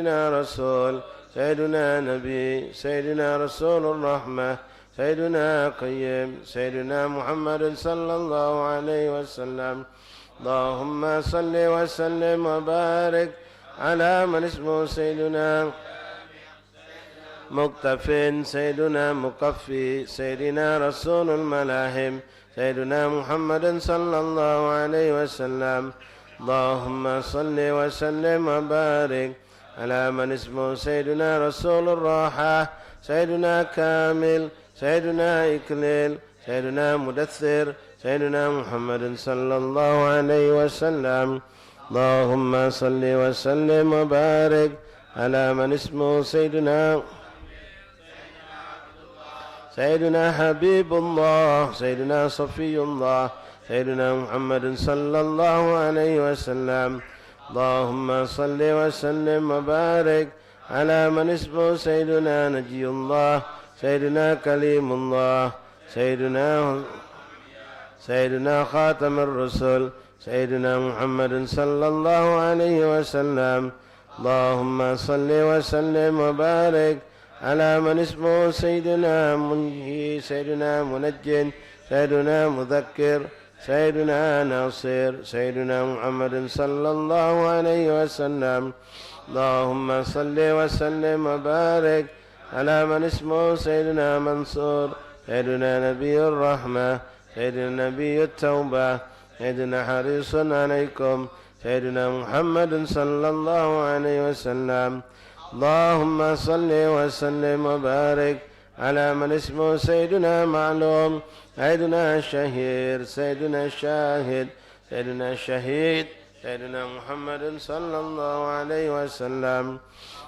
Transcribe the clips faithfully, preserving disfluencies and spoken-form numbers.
سيدنا رسول، سيدنا نبي، سيدنا رسول الرحمة، سيدنا قيم، سيدنا محمد صلى الله عليه وسلم. اللهم صل وسلم وبارك على من اسمه سيدنا مقتف، سيدنا مقفي، سيدنا رسول الملاهم، سيدنا محمد صلى الله عليه وسلم. اللهم صل وسلم وبارك على من اسمه سيدنا رسول الراحة، سيدنا كامل، سيدنا إكليل، سيدنا مدثر، سيدنا محمد صلى الله عليه وسلم. اللهم صل وسلم وبارك على من اسمه سيدنا، سيدنا حبيب الله، سيدنا صفي الله، سيدنا محمد صلى الله عليه وسلم. اللهم صل وسلم وبارك على من اسمه سيدنا نجي الله، سيدنا كليم الله، سيدنا، سيدنا خاتم الرسل، سيدنا محمد صلى الله عليه وسلم. اللهم صل وسلم وبارك على من اسمه سيدنا منجي، سيدنا منجي، سيدنا مذكر، سيدنا ناصر، سيدنا محمد صلى الله عليه وسلم. اللهم صل وسلم وبارك على من اسمه سيدنا منصور، سيدنا نبي الرحمة، سيدنا نبي التوبة، سيدنا حريص عليكم، سيدنا محمد صلى الله عليه وسلم. اللهم صل وسلم وبارك على من اسمه سيدنا معلوم، سيدنا شهير، سيدنا شاهد، سيدنا شهيد، سيدنا محمد صلى الله عليه وسلم.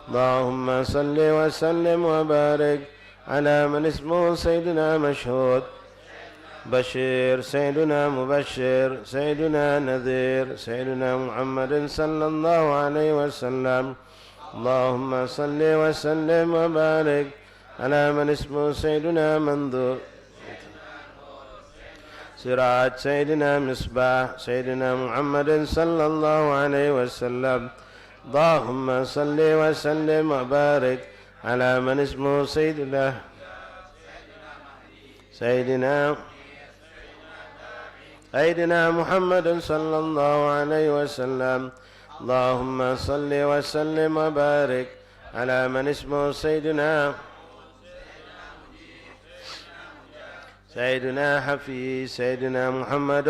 اللهم صل وسلم وبارك على من اسمه سيدنا مشهود، بشير، سيدنا مبشر، سيدنا نذير، سيدنا محمد صلى الله عليه وسلم. اللهم صل وسلم وبارك على من اسمه سيدنا منذور، سراج، سيدنا مصباح، سيدنا محمد صلى الله عليه وسلم. اللهم صل وسلم وبارك على من اسمه سيدنا، سيدنا، سيدنا محمد صلى الله عليه وسلم. اللهم صل وسلم وبارك على من اسمه سيدنا، سيدنا حفيظ، سيدنا محمد،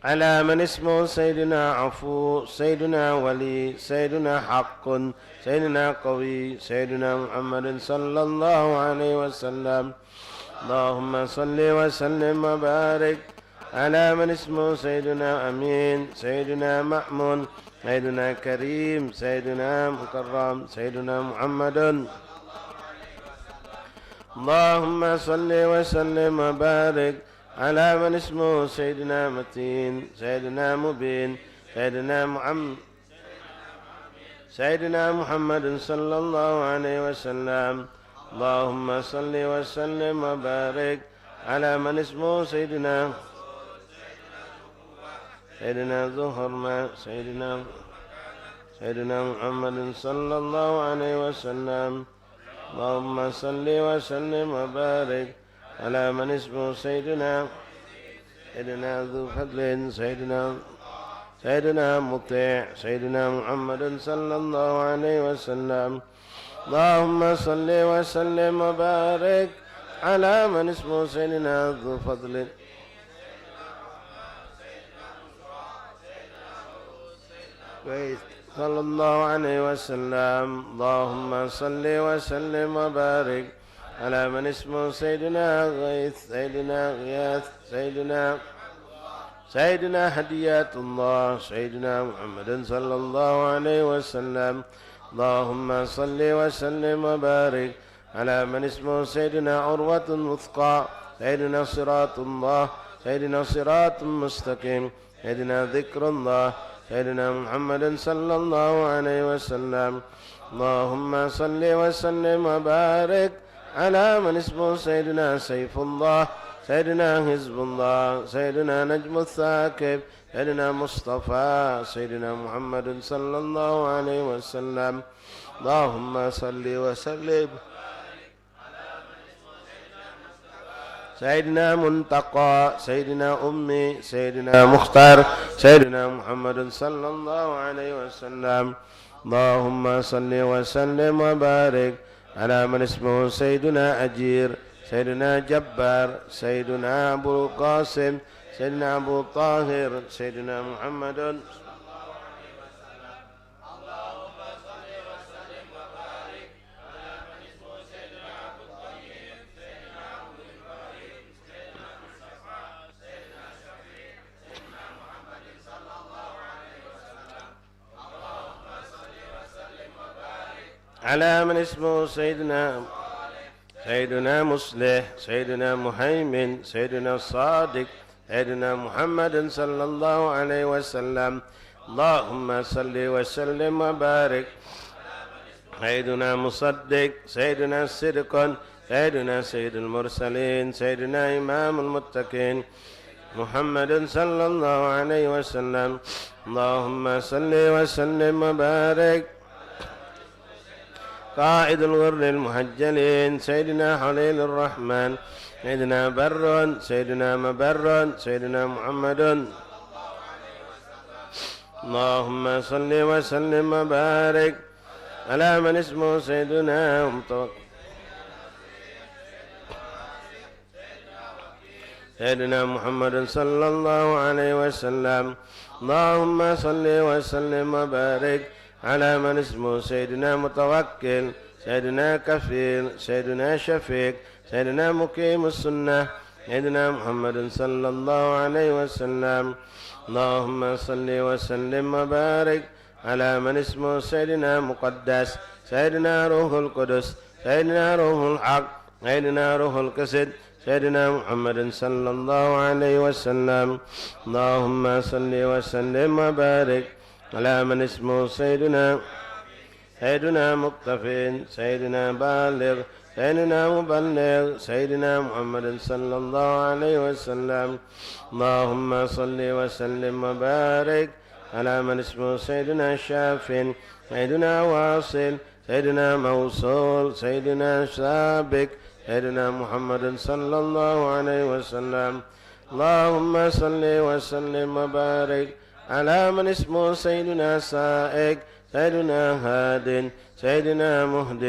على من اسمه سيدنا عفو، سيدنا ولي، سيدنا حق، سيدنا قوي، سيدنا محمد صلى الله عليه وسلم. اللهم صل وسلم وبارك على من اسمه سيدنا أمين، سيدنا مأمون، سيدنا كريم، سيدنا مكرم، سيدنا محمد. اللهم صل وسلم وبارك على من اسمه سيدنا متين، سيدنا مبين، سيدنا محمد، سيدنا محمد صلى الله عليه وسلم. اللهم صل وسلم وبارك على من اسمه سيدنا، سيدنا ذو حرمة، سيدنا، سيدنا محمد صلى الله عليه وسلم. اللهم صل وسلم وبارك على من اسمه سيدنا، سيدنا ذو فضل، سيدنا، سيدنا مطيع، سيدنا محمد صلى الله عليه وسلم. اللهم صل وسلم وبارك على من اسمه سيدنا ذو فضل، صلى الله عليه وسلم. اللهم صل وسلم وبارك على من اسمه سيدنا غيث، سيدنا غياث، سيدنا، سيدنا هديات الله، سيدنا محمد صلى الله عليه وسلم. اللهم صل وسلم وبارك على من اسمه سيدنا عروة الوثقى، سيدنا صراط الله، سيدنا صراط مستقيم، سيدنا ذكر الله، سيدنا محمد صلى الله عليه وسلم. اللهم صل وسلم وبارك على من اسمه سيدنا سيف الله، سيدنا حزب الله، سيدنا نجم الثاقب، سيدنا مصطفى، سيدنا محمد صلى الله عليه وسلم. اللهم صل وسلم. سيدنا منتقى، سيدنا أمي، سيدنا مختار، سيدنا محمد صلى الله عليه وسلم. اللهم صل وسلم وبارك على من اسمه سيدنا أجير، سيدنا جبار، سيدنا أبو القاسم، سيدنا أبو طاهر، سيدنا محمد. على من اسمه سيدنا، سيدنا مصلح، سيدنا مهيمن، سيدنا صادق، سيدنا محمد صلى الله عليه وسلم. اللهم صل وسلم وبارك. سيدنا مصدق، سيدنا صدق، سيدنا سيد المرسلين، سيدنا إمام المتقين، محمد صلى الله عليه وسلم. اللهم صل وسلم وبارك. قائد الغر المحجلين، سيدنا خليل الرحمن، سيدنا بر، سيدنا مبر، سيدنا محمد. اللهم صل وسلم وبارك على من اسمه سيدنا متوكل. سيدنا محمد صلى الله عليه وسلم. اللهم صل وسلم وبارك على من اسمه سيدنا متوكل، سيدنا كفيل، سيدنا شفيق، سيدنا مقيم السنة، سيدنا محمد صلى الله عليه وسلم. اللهم صل وسلم وبارك على من اسمه سيدنا مقدس، سيدنا روح القدس، سيدنا روح الحق، سيدنا روح القسد، سيدنا محمد صلى الله عليه وسلم. اللهم صل وسلم وبارك على من اسمه سيدنا، سيدنا مقتفين، سيدنا بالغ، سيدنا مبلغ، سيدنا محمد صلى الله عليه وسلم. اللهم صل وسلم وبارك على من اسمه سيدنا شاف، سيدنا واصل، سيدنا موصول، سيدنا سابق، سيدنا محمد صلى الله عليه وسلم. اللهم صل وسلم وبارك على من اسمه سيدنا سائق، سيدنا هاد، سيدنا مهد،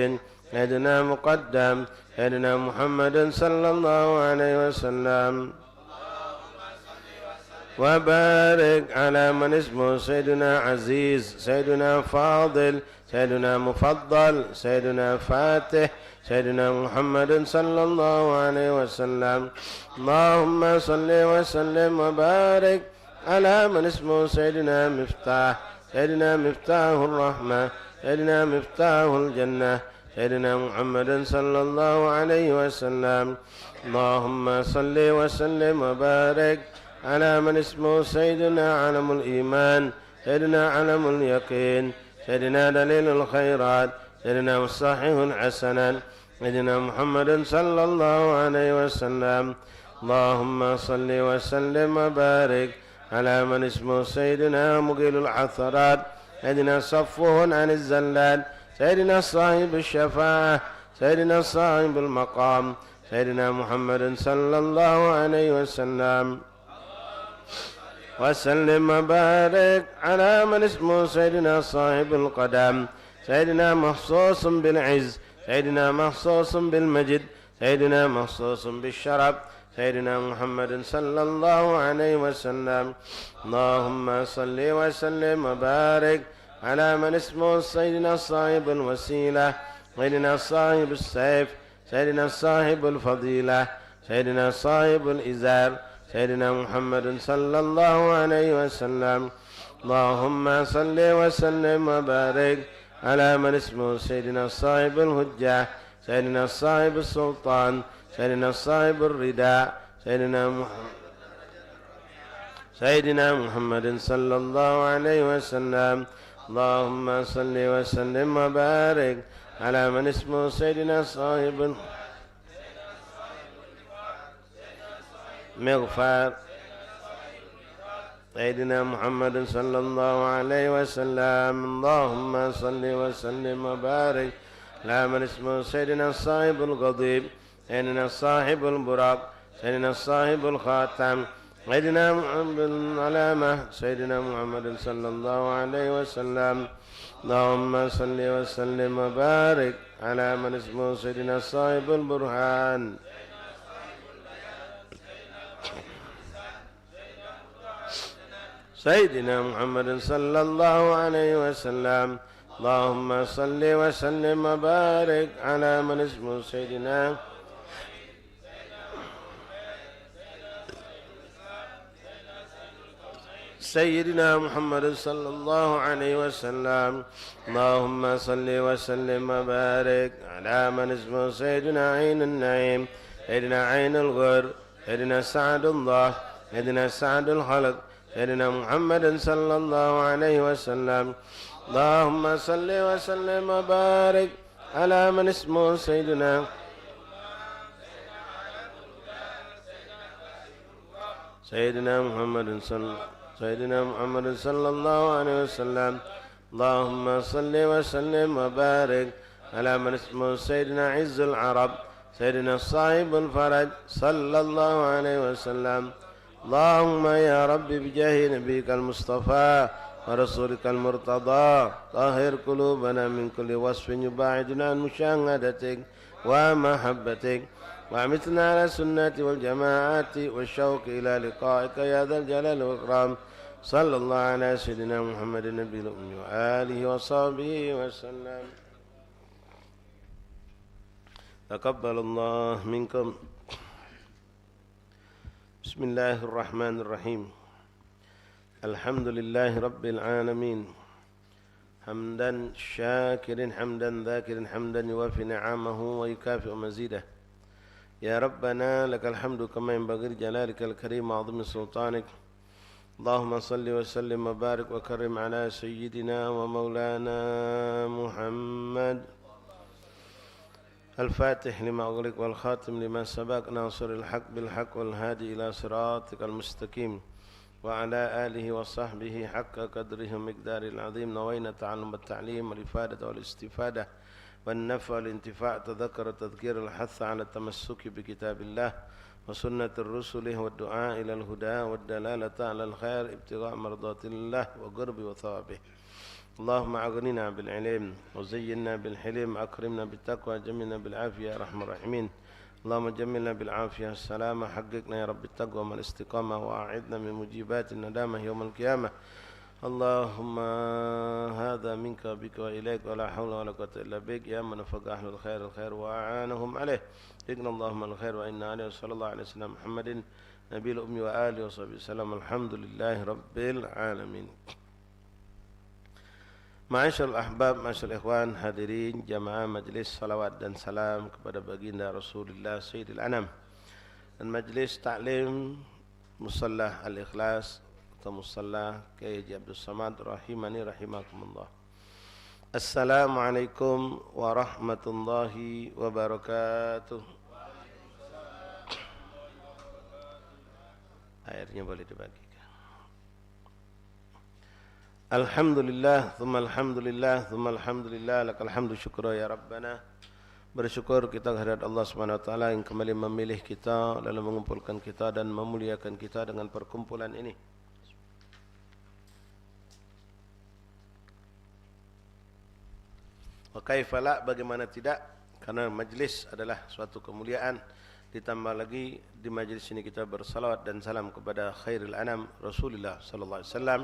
سيدنا مقدم، سيدنا محمد صلى الله عليه وسلم. وبارك على من اسمه سيدنا عزيز، سيدنا فاضل، سيدنا مفضل، سيدنا فاتح، سيدنا محمد صلى الله عليه وسلم. اللهم صل وسلم وبارك على من اسمه سيدنا مفتاح، سيدنا مفتاح الرحمة، سيدنا مفتاح الجنة، سيدنا محمد صلى الله عليه وسلم. اللهم صل وسلم وبارك على من اسمه سيدنا علم الإيمان، سيدنا علم اليقين، سيدنا دليل الخيرات، سيدنا مصحح الحسنات، سيدنا محمد صلى الله عليه وسلم. اللهم صل وسلم وبارك على من اسمه سيدنا مقيل العثرات، سيدنا صفوه عن الزلات، سيدنا صاحب الشفاعة، سيدنا صاحب المقام، سيدنا محمد صلى الله عليه وسلم. وسلم وبارك على من اسمه سيدنا صاحب القدم، سيدنا مخصوص بالعز، سيدنا مخصوص بالمجد، سيدنا مخصوص بالشرف، سيدنا محمد صلى الله عليه وسلم. اللهم صل وسلم وبارك على من اسمه سيدنا صاحب الوسيلة، سيدنا صاحب السيف، سيدنا صاحب الفضيلة، سيدنا صاحب الإزار، سيدنا محمد صلى الله عليه وسلم. اللهم صل وسلم وبارك على من اسمه سيدنا صاحب الحجة، سيدنا صاحب السلطان، سيدنا صاحب الرداء، سيدنا محمد، سيدنا محمد صلى الله عليه وسلم. اللهم صل وسلم وبارك على من اسمه سيدنا صاحب المغفر، سيدنا محمد صلى الله عليه وسلم. اللهم صل وسلم وبارك على من اسمه سيدنا صاحب القضيب، سيدنا صاحب البراق، سيدنا صاحب الخاتم، سيدنا محمد العلامة، سيدنا محمد صلى الله عليه وسلم. اللهم صل وسلم وبارك على من اسمه سيدنا صاحب البرهان. سيدنا محمد صلى الله عليه وسلم. اللهم صل وسلم وبارك على من اسمه سيدنا سيدنا محمد صلى الله عليه وسلم. اللهم صل وسلم وبارك على من اسمه سيدنا عين النعيم، سيدنا عين الغر، سيدنا سعد الله، سيدنا سعد الخلق، سيدنا محمد صلى الله عليه وسلم. اللهم صل وسلم وبارك على من اسمه سيدنا سيدنا محمد صلى سيدنا محمد صلى الله عليه وسلم. اللهم صل وسلم وبارك على من اسمه سيدنا عز العرب، سيدنا صاحب الفرج صلى الله عليه وسلم. اللهم يا رب بجاه نبيك المصطفى ورسولك المرتضى طهر قلوبنا من كل وصف يباعدنا عن مشاهدتك ومحبتك، وأمتنا على السنة والجماعة والشوق إلى لقائك يا ذا الجلال والإكرام. صلى الله على سيدنا محمد النبي الأمي وآله وصحبه وسلم. تقبل الله منكم. بسم الله الرحمن الرحيم. الحمد لله رب العالمين. حمدا شاكرا حمدا ذاكرا حمدا يوافي نعمه ويكافئ مزيده. يا ربنا لك الحمد كما ينبغي لجلالك الكريم وعظيم سلطانك. اللهم صل وسلم وبارك وكرم على سيدنا ومولانا محمد الفاتح لما أغلق والخاتم لما سبق ناصر الحق بالحق والهادي إلى صراطك المستقيم وعلى آله وصحبه حق قدره ومقداره العظيم. نوينا التعلم والتعليم والإفادة والاستفادة والنفع والانتفاع، تذكر التذكير، الحث على التمسك بكتاب الله وسنة الرسل والدعاء إلى الهدى والدلالة على الخير ابتغاء مرضات الله وقرب وثوابه. اللهم أغننا بالعلم وزينا بالحلم وأكرمنا بالتقوى وجملنا بالعافية يا أرحم الراحمين. اللهم جملنا بالعافية السلامة، حققنا يا رب التقوى مع الاستقامة، وأعذنا من موجبات الندامة يوم القيامة. اللهم هذا منك بك وإليك ولا حول ولا قوة إلا بك يا من وفق أهل الخير الخير وأعانهم عليه. ذقنا اللهم الخير وإنا عليه. وصلى الله على سيدنا محمد نبي الأمي وآله وصحبه وسلم. الحمد لله رب العالمين. Ma'asyiral ahbab, ma'asyiral ikhwan, hadirin jamaah majlis salawat dan salam kepada baginda Rasulillah Sayyidil Anam dan majlis taklim Musalla Al-Ikhlas atau Musalla Kiai Haji Abdul Samad rahimani rahimakumullah. Assalamualaikum warahmatullahi wabarakatuh. Airnya boleh dibagikan. Alhamdulillah, tsumma alhamdulillah, tsumma alhamdulillah, lakal hamdu syukra ya Rabbana. Bersyukur kita kehadirat Allah Subhanahu wa Ta'ala yang kembali memilih kita, lalu mengumpulkan kita dan memuliakan kita dengan perkumpulan ini. Wa kaifala, bagaimana tidak, karena majlis adalah suatu kemuliaan, ditambah lagi di majlis ini kita bersalawat dan salam kepada khairil anam Rasulillah sallallahu alaihi wasallam,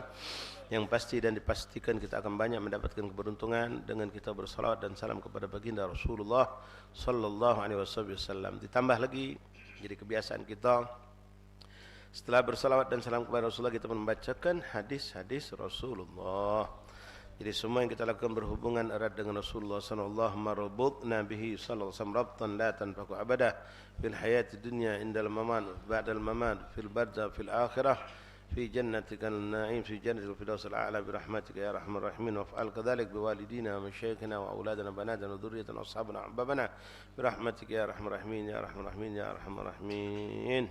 yang pasti dan dipastikan kita akan banyak mendapatkan keberuntungan dengan kita bersalawat dan salam kepada baginda Rasulullah sallallahu alaihi wasallam. Ditambah lagi, jadi kebiasaan kita, setelah bersalawat dan salam kepada Rasulullah, kita membacakan hadis-hadis Rasulullah. Jadi semua yang kita lakukan berhubungan erat dengan Rasulullah sallallahu alaihi wasallam, marbutna bihi sallallahu alaihi wasallam rabtan la tanfaku abada fil hayati dunya indal mamat, ba'dal mamat, fil barzakh, fil akhirah, fi jannatikal na'im, fi jannatil firdausil a'la bi rahmatika ya arhamar rahimin, waf'al kadzalik bi walidina wa masyayikhina wa auladina wa banatina wa dzurriyyatina wa ashabina wa ahbabina bi rahmatika ya arhamar rahimin, ya arhamar rahimin, ya arhamar rahimin.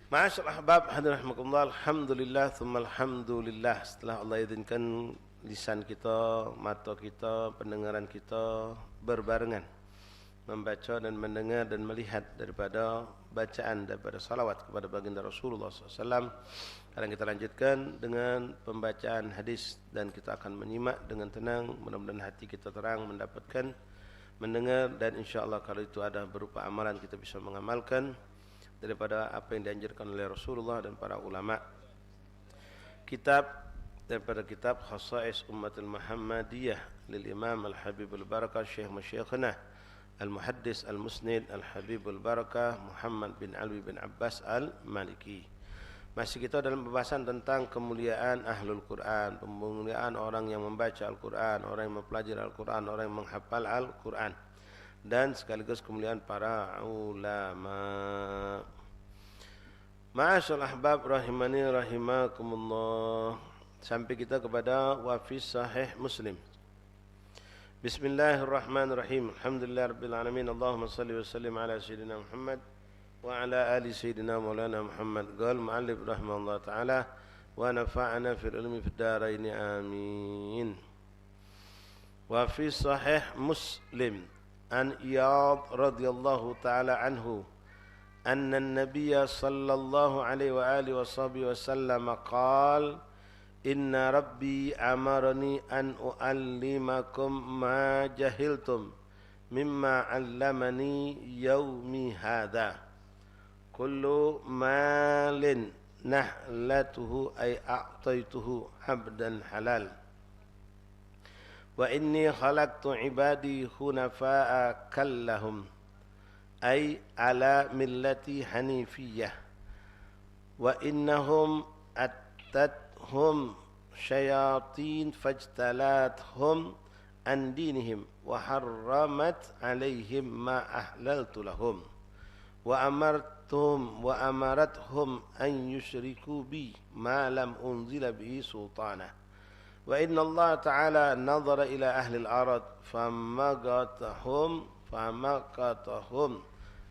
Ma'asyiral ahbab, hadirin rahimakumullah, alhamdulillah, tsumma alhamdulillah. Setelah Allah izinkan lisan kita, mata kita, pendengaran kita berbarengan membaca dan mendengar dan melihat daripada bacaan daripada salawat kepada baginda Rasulullah sallallahu alaihi wasallam, sekarang kita lanjutkan dengan pembacaan hadis dan kita akan menyimak dengan tenang. Mudah-mudahan hati kita terang mendapatkan, mendengar, dan insya Allah kalau itu ada berupa amalan kita bisa mengamalkan daripada apa yang dianjurkan oleh Rasulullah dan para ulama. Kitab daripada kitab Khasais Ummatil Muhammadiyah lil Imam Al Habibul Barakah Syekh Masyikhna Al Muhaddis Al Musnid Al Habibul Barakah Muhammad bin Alwi bin Abbas Al Maliki. Masih kita dalam pembahasan tentang kemuliaan ahlul Quran, pemuliaan orang yang membaca Al-Quran, orang yang mempelajari Al-Quran, orang yang menghafal Al-Quran, dan sekaligus kemuliaan para ulama. Ma'asyiral ahbab rahimani rahimakumullah. Sampai kita kepada wa fi sahih Muslim. Bismillahirrahmanirrahim. Alhamdulillahirabbil alamin. Allahumma shalli wa sallim ala sayyidina Muhammad wa ala ali sayyidina maulana Muhammad. Qal muallif rahimahullah taala wa nafa'ana fil ilmi fid daraini amin. Wa fi sahih Muslim an Iyad radhiyallahu taala anhu anna Nabiyya sallallahu alaihi wa alihi wa sahbihi wa sallam qal, "Inna Rabbi amarani an uallimakum ma jahiltum mimma allamani yaumi hadha." Kullu malin nahlatuhu ay a'taituhu abdan halal. Wa inni khalaqtu ibadi hunafa'a kallahum, ay ala millati hanifiyah. Wa innahum attathum syayatin fajtalathum an dinihim wa harramat alaihim ma ahlaltu lahum wa amartuhum wa amarathum an yusyriku bi ma lam unzila bihi sultana. Wa inna Allah ta'ala nadhara ila ahli al-ard famaqatahum famaqatahum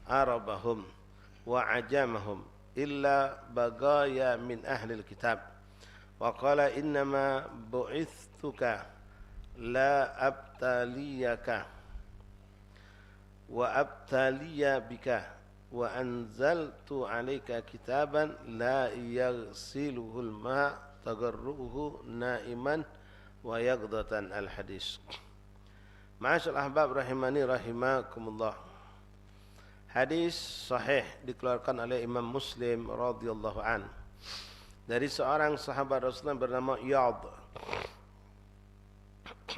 arabahum wa ajamahum illa bagaya min ahli al-kitab. Wa qala innama bu'ithtuka la abtaliyaka wa abtaliya bika wa anzaltu alaika kitaban la yaghsiluhul ma tagharruhu naiman wa yaghdatan. Al-hadis. Ma'asyiral ahbab rahimani rahimakumullah. Hadis sahih dikeluarkan oleh Imam Muslim radhiyallahu an dari seorang sahabat Rasulullah bernama Iyad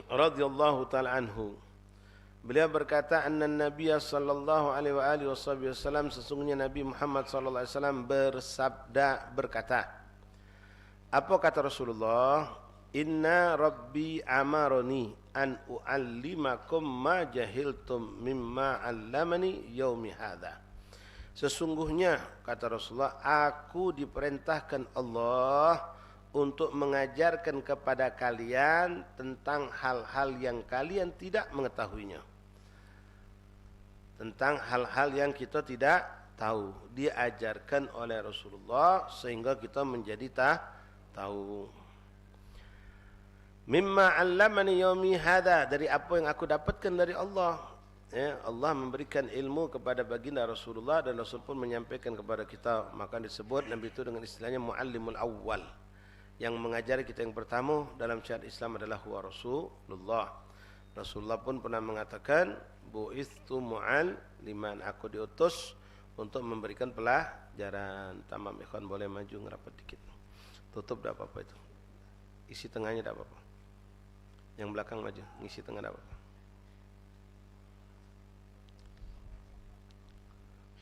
radhiyallahu taala anhu. Beliau berkata, "Anna Nabiyya sallallahu alaihi wa alihi wasahbihi wasallam, sesungguhnya Nabi Muhammad sallallahu alaihi wasallam bersabda, berkata." Apa kata Rasulullah? "Inna Rabbi amaroni an uallimakum ma jahiltum mimma allamani yaumi hadha." Sesungguhnya, kata Rasulullah, aku diperintahkan Allah untuk mengajarkan kepada kalian tentang hal-hal yang kalian tidak mengetahuinya. Tentang hal-hal yang kita tidak tahu, diajarkan oleh Rasulullah sehingga kita menjadi ta-, tahu. "Mimma allamani yaumi hadha," dari apa yang aku dapatkan dari Allah. Ya, Allah memberikan ilmu kepada baginda Rasulullah dan Rasul pun menyampaikan kepada kita. Maka disebut Nabi itu dengan istilahnya muallimul awal. Yang mengajari kita yang pertama dalam syariat Islam adalah huwa Rasulullah. Rasulullah pun pernah mengatakan, "Bu'itstu mu'alliman," aku diutus untuk memberikan pelajaran. Tamam, ikhwan boleh maju ngerapat dikit. Tutup dak apa-apa itu. Isi tengahnya dak apa-apa. Yang belakang maju, ngisi tengah dak apa-apa.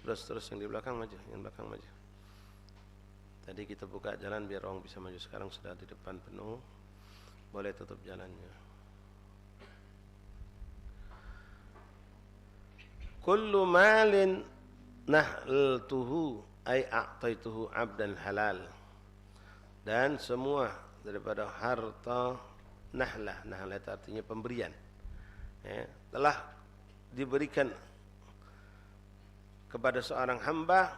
Terus, terus yang di belakang maju, yang belakang maju. Tadi kita buka jalan biar orang bisa maju, sekarang sudah di depan penuh. Boleh tutup jalannya. "Kullu malin nahltuhu ay a'taituhu abdan halal." Dan semua daripada harta nahlah, nahlah itu artinya pemberian, ya, telah diberikan kepada seorang hamba,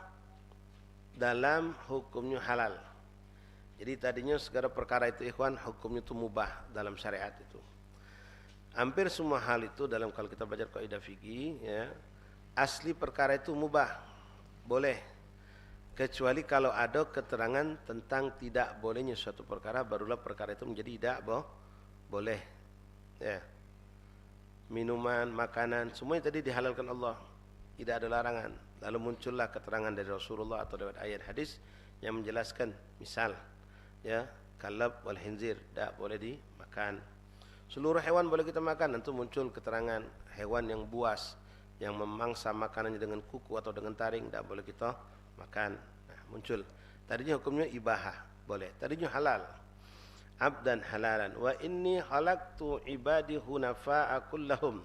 dalam hukumnya halal. Jadi tadinya segala perkara itu, ikhwan, hukumnya itu mubah dalam syariat itu. Hampir semua hal itu dalam, kalau kita belajar kaidah fikih, ya, asli perkara itu mubah, boleh. Kecuali kalau ada keterangan tentang tidak bolehnya suatu perkara, barulah perkara itu menjadi tidak bo-, boleh. Ya. Minuman, makanan, semuanya tadi dihalalkan Allah. Tidak ada larangan. Lalu muncullah keterangan dari Rasulullah atau lewat ayat hadis yang menjelaskan, misal, ya, kalab wal khinzir, tidak boleh dimakan. Seluruh hewan boleh kita makan, tentu muncul keterangan hewan yang buas, yang memangsa makanannya dengan kuku atau dengan taring, tidak boleh kita makan. Nah, muncul. Tadinya hukumnya ibahah, boleh. Tadinya halal. Abdan halalan. "Wa inni khalaqtu ibadi hunafa'a kullahum."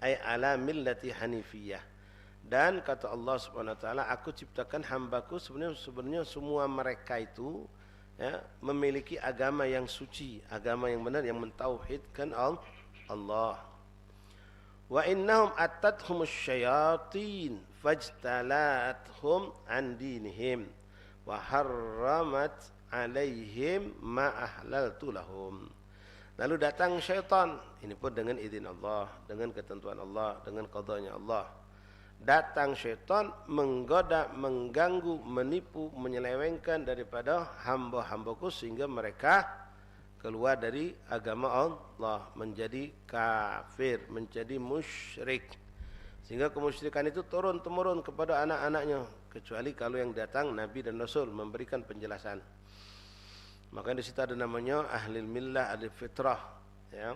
Ay ala millati hanifiyah. Dan kata Allah Subhanahu wa taala, "Aku ciptakan hambaku sebenarnya, sebenarnya semua mereka itu, ya, memiliki agama yang suci, agama yang benar, yang mentauhidkan Al-, Allah." "Wa innahum atathumus syayatin fajtalathum an dinihim wa harramat alaihim ma ahlaltu lahum." Lalu datang syaitan, ini pun dengan izin Allah, dengan ketentuan Allah, dengan qadanya Allah. Datang syaitan menggoda, mengganggu, menipu, menyelewengkan daripada hamba-hambaku sehingga mereka keluar dari agama Allah, menjadi kafir, menjadi musyrik. Sehingga kemusyrikan itu turun-temurun kepada anak-anaknya, kecuali kalau yang datang Nabi dan Rasul memberikan penjelasan. Maka di situ ada namanya ahli millah, ahli fitrah, ya.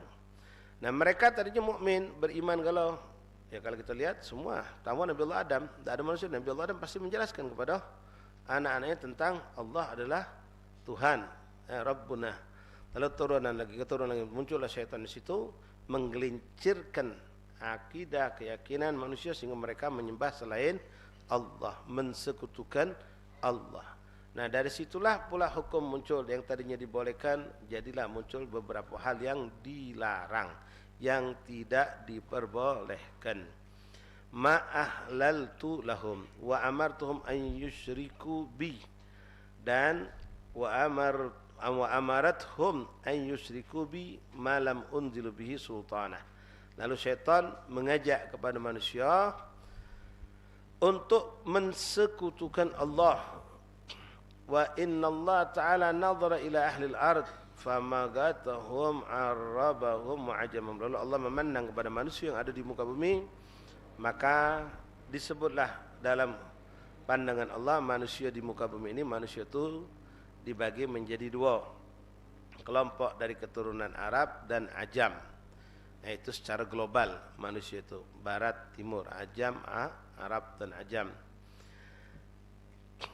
Nah, mereka tadinya mukmin, beriman galo. Ya, kalau kita lihat semua, tamu Nabi Allah Adam, tidak ada manusia, Nabi Allah Adam pasti menjelaskan kepada anak-anaknya tentang Allah adalah Tuhan, eh, Rabbuna. Lalu turunan lagi, keturunan lagi, muncullah syaitan di situ, menggelincirkan akidah, keyakinan manusia sehingga mereka menyembah selain Allah, mensekutukan Allah. Nah, dari situlah pula hukum muncul, yang tadinya dibolehkan, jadilah muncul beberapa hal yang dilarang, yang tidak diperbolehkan. "Ma ahlaltu lahum wa amartuhum an yusyriku bi." Dan wa amar-, wa amarathum an yusyriku bi ma lam unzilu bihi sultana. Lalu syaitan mengajak kepada manusia untuk mensekutukan Allah. "Wa innallaha ta'ala nadhara ila ahlil ard famagatahum arabahum wa ajamahum." Lalu Allah memandang kepada manusia yang ada di muka bumi, maka disebutlah dalam pandangan Allah manusia di muka bumi ini, manusia itu dibagi menjadi dua kelompok dari keturunan Arab dan Ajam. Yaitu secara global manusia itu, barat, timur, Ajam, A-, Arab dan Ajam.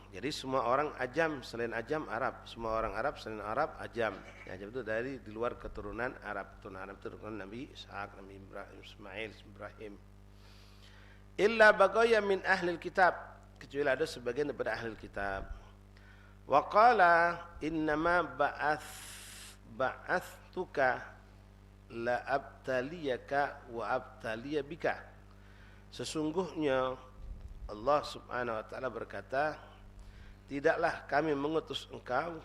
Jadi semua orang Ajam, selain Ajam, Arab. Semua orang Arab, selain Arab, Ajam. Ya, Ajam itu dari, di luar keturunan Arab. Keturunan Arab itu keturunan Nabi Ishak, Nabi Ibrahim, Ismail, Ibrahim. "Illa baqaya min ahlil kitab." Kecuali ada sebagian daripada ahlil kitab. "Wa qala innama ba'ath-, ba'athtuka la abtaliyaka wa abtaliya bika." Sesungguhnya Allah Subhanahu wa taala berkata, "Tidaklah kami mengutus engkau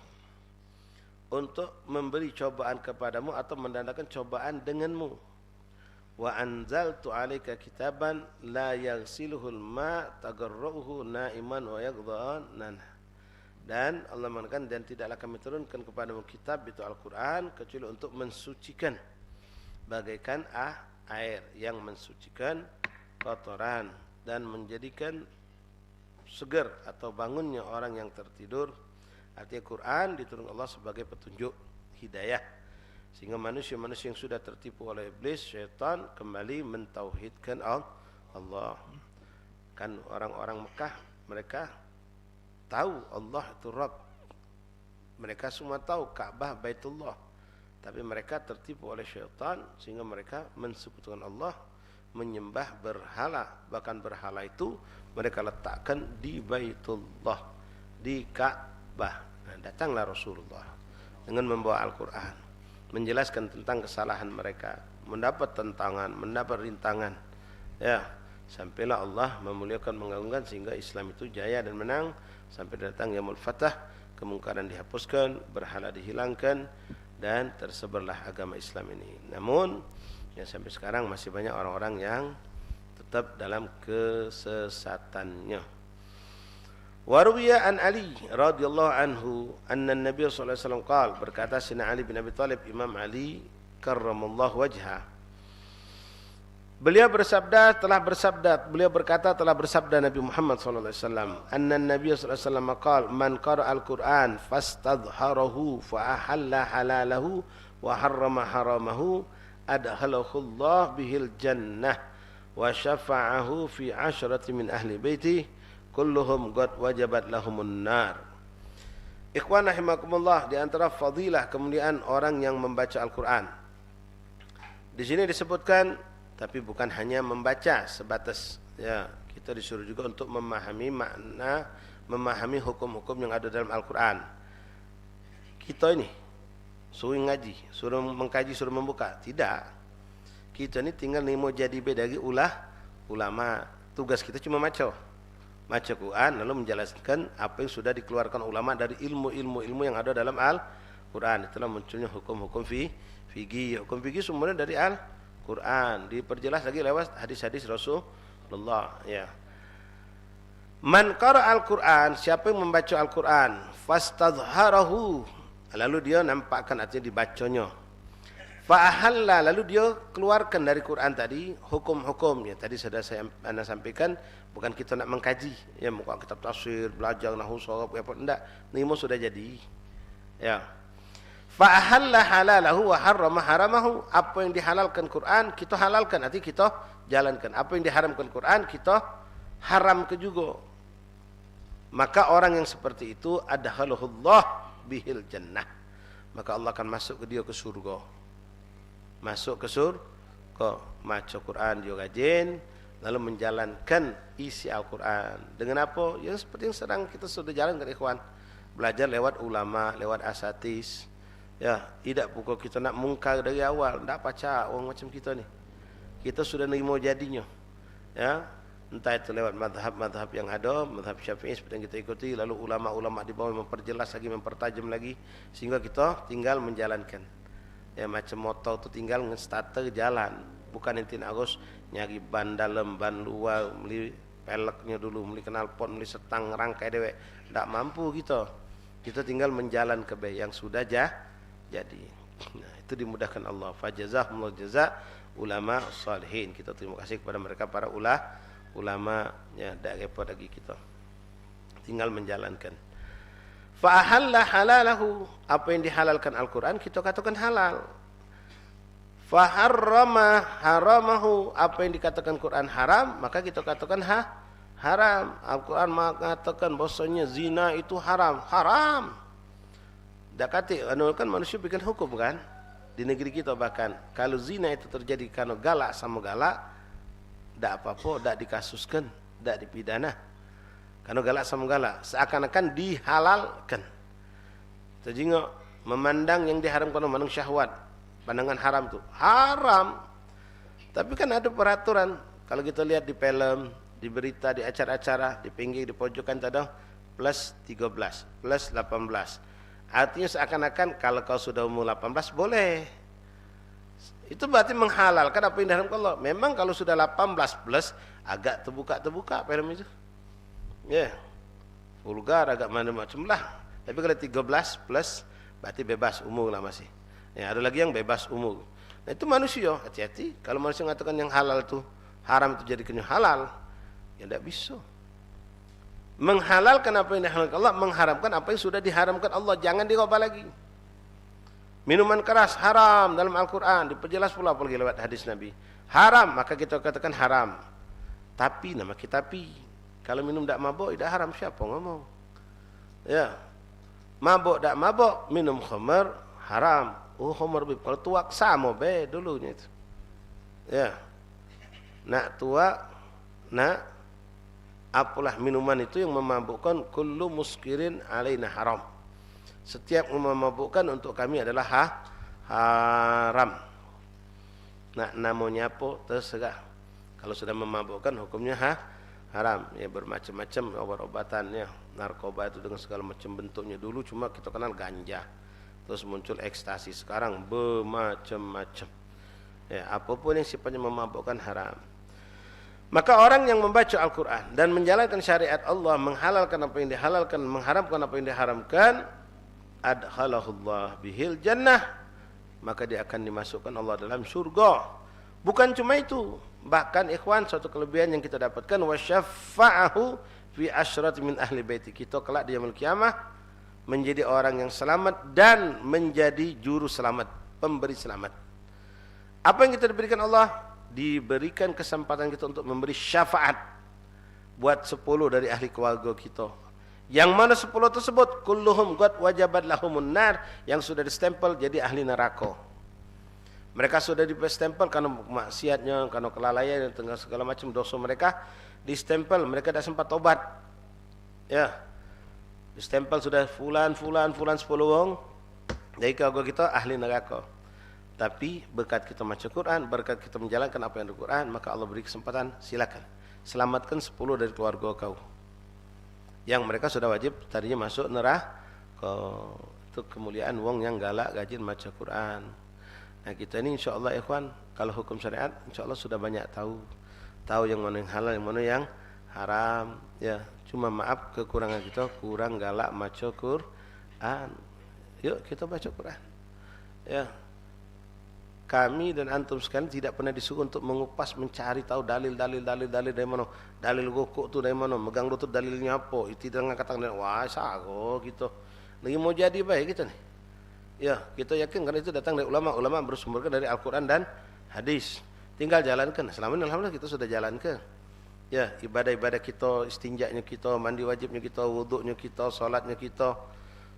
untuk memberi cobaan kepadamu atau mendatangkan cobaan denganmu. Wa anzaltu alaika kitaban la yaghsiluhul ma tagarruhu naiman wa yaghdhanan." Dan Allah mengatakan, "Dan tidaklah kami turunkan kepadamu kitab, itu Al-Quran, kecuali untuk mensucikan, bagaikan, ah, air yang mensucikan kotoran dan menjadikan seger atau bangunnya orang yang tertidur." Artinya, Quran diturunkan Allah sebagai petunjuk hidayah, sehingga manusia-manusia yang sudah tertipu oleh iblis, syaitan, kembali mentauhidkan Al-, Allah. Kan orang-orang Mekah, mereka tahu Allah itu Rabb. Mereka semua tahu Ka'bah Baitullah. Tapi mereka tertipu oleh syaitan sehingga mereka mensekutukan Allah, menyembah berhala. Bahkan berhala itu mereka letakkan di Baitullah, di Ka'bah. Nah, datanglah Rasulullah dengan membawa Al-Quran, menjelaskan tentang kesalahan mereka, mendapat tantangan, mendapat rintangan. Ya, Sampailah Allah memuliakan, mengagungkan sehingga Islam itu jaya dan menang sampai datang Yaumul Fatah, kemungkaran dihapuskan, berhala dihilangkan, dan tersebarlah agama Islam ini. Namun, yang sampai sekarang masih banyak orang-orang yang tetap dalam kesesatannya. Waruwiya an Ali radhiyallahu anhu anna Nabi sallallahu alaihi wasallam qal, berkata Sayyidina Ali bin Abi Thalib, Imam Ali karramallahu wajha. Beliau bersabda, telah bersabda, beliau berkata, telah bersabda Nabi Muhammad sallallahu alaihi wasallam, anna Nabi sallallahu alaihi wasallam qal, man qara al-Qur'an fastadhharahu fa ahalla halalahu wa harrama haramahu, adkhalahullah bihil jannah wa syafa'ahu fi asyrati min ahli baiti, kulluhum qad wajabat lahumun nar. Ikhwan rahimakumullah, di antara fadilah kemuliaan orang yang membaca Al-Quran. Di sini disebutkan, tapi bukan hanya membaca sebatas. Ya, kita disuruh juga untuk memahami makna, memahami hukum-hukum yang ada dalam Al-Quran. Kita ini suruh ngaji, suruh mengkaji, suruh membuka. Tidak. Kita ni tinggal nimo jadi be dari ulah ulama. Tugas kita cuma maco. Maco Quran lalu menjelaskan apa yang sudah dikeluarkan ulama dari ilmu-ilmu ilmu yang ada dalam Al-Quran. Itulah munculnya hukum-hukum fi fikih. Hukum fikih semuanya dari Al-Quran. Diperjelas lagi lewat hadis-hadis Rasulullah. Ya. Man qara al-Quran, siapa yang membaca Al-Quran, fastadhharahu, lalu dia nampakkan, artinya dibacanya. Fa ahalla, lalu dia keluarkan dari Quran tadi hukum-hukum. Ya, tadi sudah saya, ana sampaikan, bukan kita nak mengkaji, ya, muka kitab tafsir, belajar nahwu sorof, apa, ndak. Nimo sudah jadi. Ya. Fa ahalla halalahu wa harrama haramahu. Apa yang dihalalkan Quran, kita halalkan, artinya kita jalankan. Apa yang diharamkan Quran, kita haramkan juga. Maka orang yang seperti itu adkhalahullah bihil jannah. Maka Allah akan masuk ke dia ke surga. Masuk ke surga, maca Quran dia rajin, lalu menjalankan isi Al-Quran. Dengan apa? Yang seperti yang sedang kita sudah jalankan, ikhwan. Belajar lewat ulama, lewat asatis. Ya, idak pukul kita nak mungkar dari awal, ndak pacak orang macam kita ni. Kita sudah nerima jadinya. Ya, entah itu lewat mazhab-mazhab yang ada, mazhab Syafi'i seperti yang kita ikuti, lalu ulama-ulama di bawah memperjelas lagi, mempertajam lagi, sehingga kita tinggal menjalankan. Ya, macam motor tu tinggal ngestarter jalan. Bukan enti nak harus nyari ban dalam, ban luar, beli peleknya dulu, beli knalpot, beli setang, rangkai dewek. Ndak mampu kita. Kita tinggal menjalankan be yang sudah ja-, jadi. Nah, itu dimudahkan Allah. Fajazahumullah jaza ulama salihin. Kita terima kasih kepada mereka para ula-, ulama, ya, dak repot lagi kita. Tinggal menjalankan. Fa ahalla halalahu, apa yang dihalalkan Al-Quran kita katakan halal. Fa harrama haramahu, apa yang dikatakan Quran haram, maka kita katakan ha-, haram. Al-Quran mengatakan bahwasanya zina itu haram. Haram. Dak katik, anu kan manusia bikin hukum kan? Di negeri kita bahkan, kalau zina itu terjadi karena galak sama galak, dak apa-apa, dak dikasuskan, dak dipidana. Karena galak sama galak, seakan-akan dihalalkan. Tejingok memandang yang diharamkan, memandang syahwat, pandangan haram tu. Haram. Tapi kan ada peraturan. Kalau kita lihat di film, di berita, di acara-acara, di pinggir, di pojokan tu ada plus tiga belas, plus lapan belas. Artinya seakan-akan kalau kau sudah umur lapan belas, boleh. Itu berarti menghalalkan apa yang diharamkan Allah. Memang kalau sudah lapan belas plus, agak terbuka-terbuka film itu. Ya. Vulgar, agak mana macam lah. Tapi kalau tiga belas plus, berarti bebas umur lah masih. Ya, ada lagi yang bebas umur. Nah, itu manusia, hati-hati. Kalau manusia mengatakan yang halal tu haram, itu jadikannya halal, ya ndak bisa. Menghalalkan apa yang dihalalkan Allah, mengharamkan apa yang sudah diharamkan Allah. Jangan dirubah lagi. Minuman keras haram dalam Al-Quran, diperjelas pula apalagi lewat hadis Nabi. Haram, maka kita katakan haram. Tapi, nama kita pi. Kalau minum dak mabuk, dak haram, siapa ngomong? Ya. Mabuk dak mabuk, minum khamar haram. Oh, khamar bib, kalau tuak sama be dulunya itu. Ya. Nak tuak, nak apalah minuman itu yang memabukkan, kullu muskirin alaina haram. Setiap memabukkan untuk kami adalah ha-, haram. Nak namanya apa, terserah. Kalau sudah memabukkan, hukumnya ha, haram. Ya, bermacam-macam obat-obatan, ya. Narkoba itu dengan segala macam bentuknya. Dulu cuma kita kenal ganja. Terus muncul ekstasi. Sekarang bermacam-macam. Ya, apapun yang sifatnya memabukkan, haram. Maka orang yang membaca Al-Quran dan menjalankan syariat Allah, menghalalkan apa yang dihalalkan, mengharamkan apa yang diharamkan, adkhalahullah bihil jannah, maka dia akan dimasukkan Allah dalam surga. Bukan cuma itu, bahkan, ikhwan, suatu kelebihan yang kita dapatkan, wa syafa'ahu fi asyrati min ahli baiti. Kita kelak di yaumul qiyamah menjadi orang yang selamat dan menjadi juru selamat, pemberi selamat. Apa yang kita diberikan Allah? Diberikan kesempatan kita untuk memberi syafaat buat sepuluh dari ahli keluarga kita. Yang mana sepuluh tersebut? Kulluhum qad wajabat lahumun nar, yang sudah distempel jadi ahli neraka. Mereka sudah distempel karena maksiatnya, karena kelalaian, dengan segala macam dosa mereka, distempel, mereka dak sempat tobat. Ya. Distempel sudah fulan, fulan, fulan, sepuluh wong. Jadi keluarga kita ahli neraka. Tapi berkat kita baca Quran, berkat kita menjalankan apa yang ada Quran, maka Allah beri kesempatan, silakan. Selamatkan sepuluh dari keluarga kau. Yang mereka sudah wajib tadinya masuk neraka. Itu kemuliaan wong yang galak, rajin baca Quran. Nah, kita ini, insya Allah, ikhwan, kalau hukum syariat, insya Allah sudah banyak tahu. Tahu yang mana yang halal, yang mana yang haram. Ya, cuma maaf, kekurangan kita kurang galak baca Quran. Yuk, kita baca Quran. Ya. Kami dan antum sekalian tidak pernah disuruh untuk mengupas, mencari tahu dalil, dalil, dalil, dalil dari mana. Dalil rokok tu dari mana, megang lutut dalilnya apa, itu dengan kata, wah, saro gitu. Lagi mau jadi baik kita ni. Ya, kita yakin karena itu datang dari ulama, ulama bersumberkan dari Al-Quran dan hadis. Tinggal jalankan. Selama ini alhamdulillah kita sudah jalankan. Ya, ibadah-ibadah kita, istinjaknya kita, mandi wajibnya kita, wuduknya kita, salatnya kita,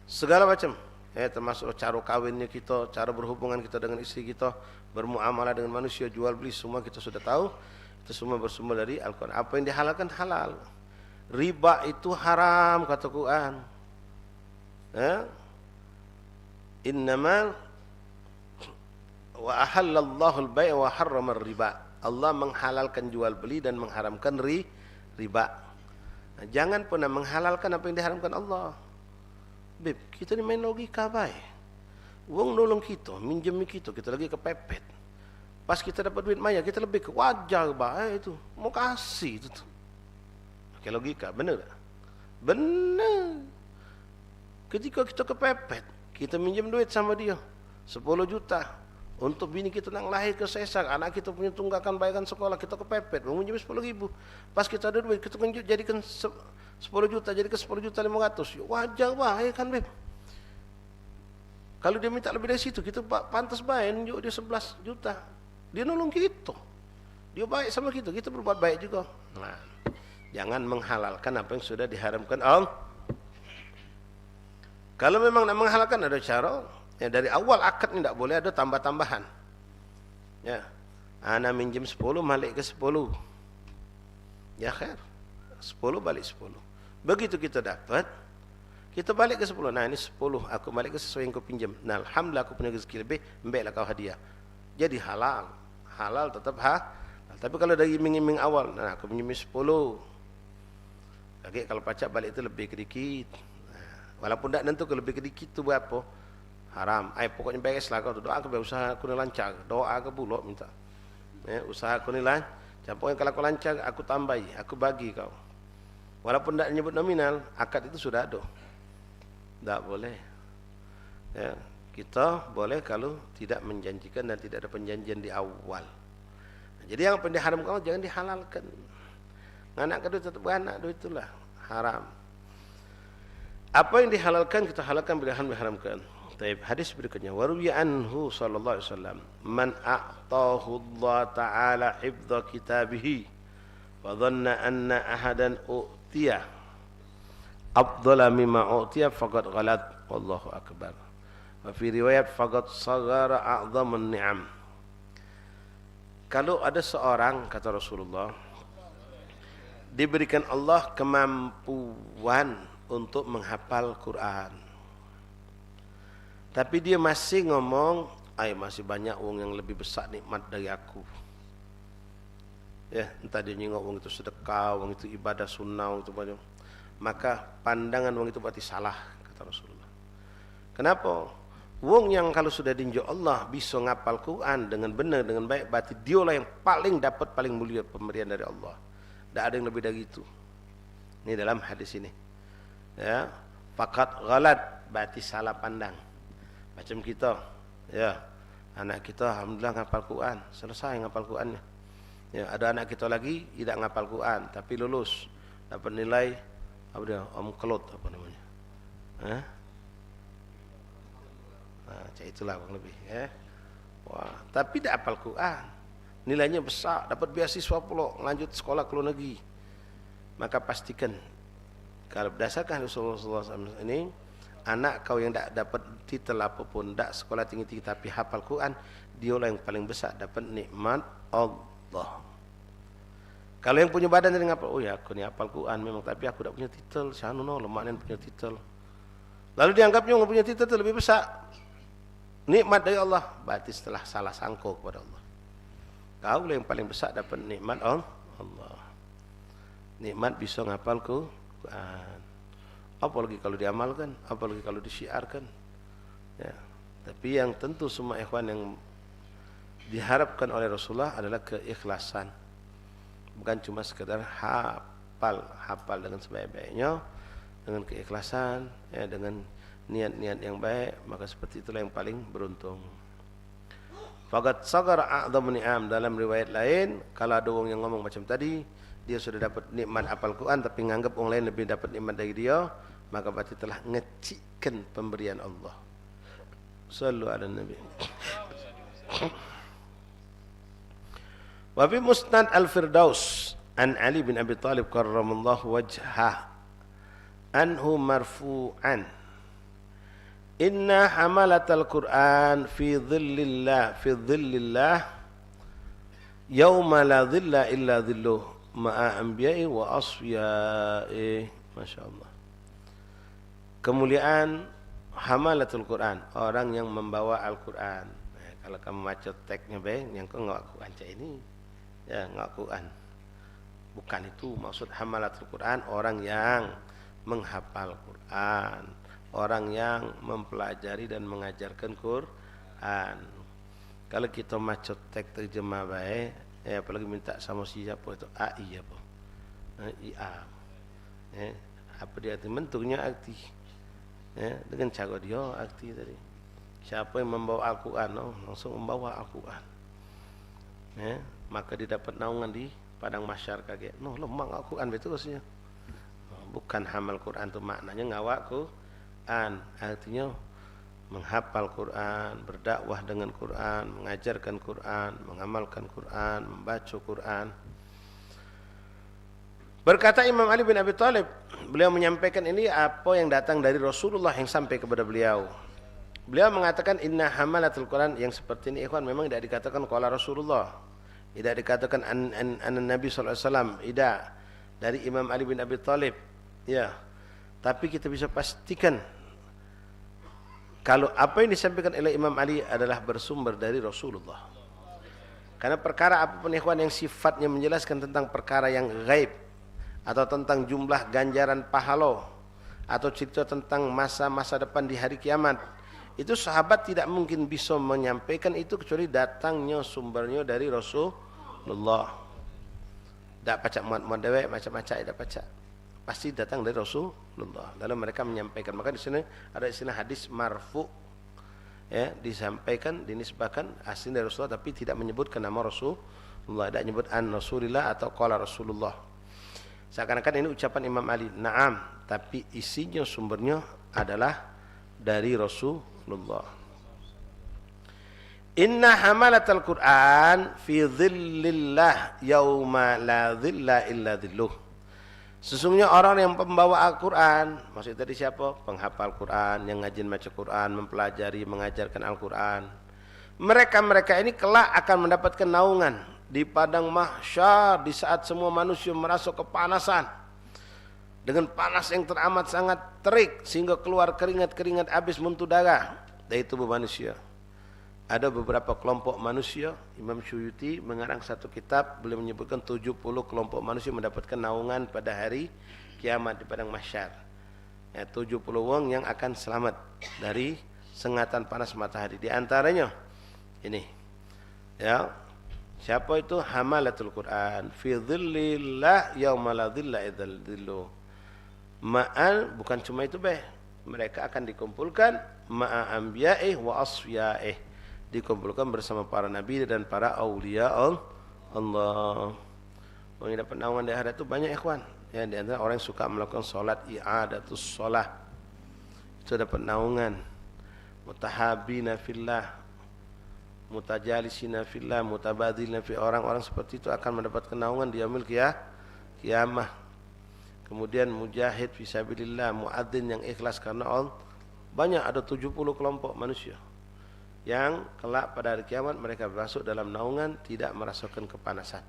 segala macam. Ya, termasuk cara kawinnya kita, cara berhubungan kita dengan isteri kita, bermuamalah dengan manusia, jual beli, semua kita sudah tahu. Itu semua bersumber dari Al-Quran. Apa yang dihalalkan halal. Riba itu haram, kata Quran. Ya? Innamal wa ahallallahu al-bai' wa harramar riba. Allah menghalalkan jual beli dan mengharamkan ri, riba. Nah, jangan pernah menghalalkan apa yang diharamkan Allah. Beb, kita ni main logika bae. Wong nolong kita, minjem kita, kita lagi kepepet. Pas kita dapat duit maya, kita lebih ke, wajar bae itu. Mau kasih itu tu. Pakai logika, bener tak? Bener. Ketika kita kepepet, kita minjem duit sama dia sepuluh juta untuk bini kita nak lahir ke sesar, anak kita punya tunggakan bayaran sekolah, kita kepepet, mau minjem sepuluh ribu. Pas kita ada duit, kita kejut jadikan se-, sepuluh juta, jadikan sepuluh juta lima ratus. Ya, wajar bae kan, Beb? Kalau dia minta lebih dari situ, kita pa-, pantas bae nunjuk dia sebelas juta. Dia nolong kita. Dia baik sama kita, kita berbuat baik juga. Nah, jangan menghalalkan apa yang sudah diharamkan Allah. Kalau memang nak menghalalkan, ada cara. Ya, dari awal akad ni tak boleh ada tambah-tambahan. Ya. Ana minjem sepuluh, balik ke sepuluh. Ya, khair. Sepuluh balik sepuluh. Begitu kita dapat, kita balik ke sepuluh. Nah, ini sepuluh, aku balik ke sesuai yang kau pinjam. Nah, alhamdulillah, aku punya rezeki lebih, embeklah kau hadiah. Jadi halal. Halal tetap ha-, halal. Tapi kalau dari iming-iming awal, nah, aku pinjam sepuluh. Lagi kalau pacak balik tu lebih ke dikit. Nah, walaupun dak nentu ke lebih ke dikit tu berapa. Haram. Ai, pokoknya beres lah kau tu. Doa ke usaha aku ni lancar. Doa ke pulok minta. Ya, usaha aku ni lan-, pokoknya kalau aku lancar, aku tambahi, aku bagi kau. Walaupun dak nyebut nominal, akad itu sudah ada. Dak boleh. Ya, kita boleh kalau tidak menjanjikan dan tidak ada perjanjian di awal. Jadi yang apa yang diharamkan Allah jangan dihalalkan. Nganak ke duit tetap beranak, duit itulah haram. Apa yang dihalalkan kita halalkan, bila haram diharamkan. Taib, hadis berikutnya, wa ruwiya anhu sallallahu alaihi wasallam, man a'tahu Allah taala hifdha kitabihi wa dhanna anna ahadan u'tiya afdhala mimma u'tiya faqad ghalat. Wallahu akbar. Wa fi riwayat faqad saghara a'dhamun ni'am. Kalau ada seorang, kata Rasulullah, diberikan Allah kemampuan untuk menghafal Quran, tapi dia masih ngomong, ai, masih banyak wong yang lebih besar nikmat dari aku. Ya, entah dia nyingok wong itu sedekah, wong itu ibadah sunnah, wong itu banyak. Maka pandangan wong itu berarti salah, kata Rasulullah. Kenapa? Wong yang kalau sudah dinjuk Allah bisa ngapal Quran dengan benar, dengan baik, berarti dialah yang paling dapat, paling mulia pemberian dari Allah. Tidak ada yang lebih dari itu. Ini dalam hadis ini. Ya, fakat ghalat, berarti salah pandang. Macam kita, ya, anak kita alhamdulillah ngapal Quran, selesai ngapal Qurannya. Ya, ada anak kita lagi tidak ngapal Quran tapi lulus, dapat nilai apa dia, Om Kelot apa namanya. Hah? Nah, cak itulah kurang lebih, ya. Wah, tapi dak apal Quran. Nilainya besar, dapat beasiswa pula, lanjut sekolah ke luar negeri. Maka pastikan, kalau berdasarkan Rasulullah sallallahu alaihi wasallam ini, anak kau yang dak dapat titel apapun, dak sekolah tinggi-tinggi tapi hafal Quran, dialah yang paling besar dapat nikmat Allah. Kalau yang punya badan jadi ngapa? Oh ya, aku ni hafal Quran memang, tapi aku dak punya titel. Sianu no, lemak nian punya titel. Lalu dianggapnya orang punya titel tu lebih besar. Nikmat dari Allah, berarti setelah salah sangka kepada Allah. Kau lah yang paling besar dapat nikmat Al-, Allah. Nikmat bisa ngapal Quran. Apalagi kalau diamalkan, apalagi kalau disiarkan. Ya. Tapi yang tentu semua ikhwan yang diharapkan oleh Rasulullah adalah keikhlasan. Bukan cuma sekedar hafal, hafal dengan sebaik-baiknya, dengan keikhlasan, ya, dengan niat-niat yang baik, maka seperti itulah yang paling beruntung. Faqad saghara a'dhamu ni'am. Dalam riwayat lain, kalau ada orang yang ngomong macam tadi, dia sudah dapat nikmat apal Quran tapi nganggap orang lain lebih dapat nikmat dari dia, maka berarti telah ngecikkan pemberian Allah. Sallu ala Nabi. Wa fi Musnad Al-Firdaus an Ali bin Abi Thalib karramallahu wajhah anhu marfu'an, "Inna hamalatal Qur'an fi dhillillah, fi dhillillah, yauma la dhilla illa dhilluh, ma'a anbiya'i wa asfiya'i." Masya Allah. Kemuliaan hamalatul Quran, orang yang membawa Al-Quran. Nah, kalau kamu baca teksnya be, yang kau ngawak Quran cak ini, ya, ngawak Quran. Bukan itu maksud hamalatul Quran, orang yang menghafal Quran, orang yang mempelajari dan mengajarkan Quran. Kalau kita maco teks terjemah bae, eh, apalagi minta sama siapa itu, A I apa? Eh, I A. Eh, apa dia arti? Bentuknya arti. Eh, dengan cara dia arti tadi. Siapa yang membawa Al-Quran, oh, langsung membawa Al-Quran. Eh, maka dia dapat naungan di padang mahsyar kagek. Noh, lemak Al-Quran betul rasanya. Bukan hamal Quran tu maknanya ngawak Quran. Artinya menghafal Quran, berdakwah dengan Quran, mengajarkan Quran, mengamalkan Quran, membaca Quran. Berkata Imam Ali bin Abi Thalib, beliau menyampaikan ini apa yang datang dari Rasulullah yang sampai kepada beliau. Beliau mengatakan, "Inna hamalatul Quran," yang seperti ini, ikhwan, memang tidak dikatakan qala Rasulullah. Tidak dikatakan an, an, an Nabi sallallahu alaihi wasallam. Tidak. Dari Imam Ali bin Abi Thalib. Ya. Tapi kita bisa pastikan kalau apa yang disampaikan oleh Imam Ali adalah bersumber dari Rasulullah. Karena perkara apapun, ikhwan, yang sifatnya menjelaskan tentang perkara yang gaib atau tentang jumlah ganjaran pahala atau cerita tentang masa-masa depan di hari kiamat, itu sahabat tidak mungkin bisa menyampaikan itu kecuali datangnya sumbernya dari Rasulullah. Dak pacak muat-muat dewek, macam-macam dak pacak. Pasti datang dari Rasulullah. Lalu mereka menyampaikan. Maka di sini ada istilah hadis marfu. Ya, disampaikan, dinisbahkan asli dari Rasulullah tapi tidak menyebutkan nama Rasulullah, tidak nyebut an Rasulillah atau qala Rasulullah. Seakan-akan ini ucapan Imam Ali. Naam, tapi isinya, sumbernya adalah dari Rasulullah. "Inna hamalatal Qur'an fi dhillillah yauma la dhilla illa dhilluh." Sesungguhnya orang yang pembawa Al-Quran, maksud tadi siapa? Penghafal Quran, yang ngajin baca Quran, mempelajari, mengajarkan Al-Quran. Mereka-mereka ini kelak akan mendapatkan naungan di padang mahsyar di saat semua manusia merasa kepanasan. Dengan panas yang teramat sangat terik sehingga keluar keringat-keringat habis muntah darah dari tubuh manusia. Ada beberapa kelompok manusia, Imam Suyuti mengarang satu kitab, beliau menyebutkan tujuh puluh kelompok manusia mendapatkan naungan pada hari kiamat di padang mahsyar. Ya, tujuh puluh wong yang akan selamat dari sengatan panas matahari. Di antaranya ini. Ya. Siapa itu? Hamalatul Quran. Fi dhillillah yauma la dhilla illa dhilluh. Ma'al, bukan cuma itu be. Mereka akan dikumpulkan ma'a anbiyaih wa asfiyaih. Dikumpulkan bersama para nabi dan para aulia Al-, Allah. Orang yang dapat naungan di akhirat tu banyak, ikhwan. Ya, di antara orang yang suka melakukan salat, i'adatus shalah. Itu dapat naungan. Mutahabina fillah, mutajalisina fillah, mutabadzilina fi, orang-orang seperti itu akan mendapatkan naungan di yaumil qiyah-, qiyamah. Kemudian mujahid fi sabilillah, muadzin yang ikhlas karena Allah. Banyak, ada tujuh puluh kelompok manusia yang kelak pada hari kiamat mereka masuk dalam naungan, tidak merasakan kepanasan,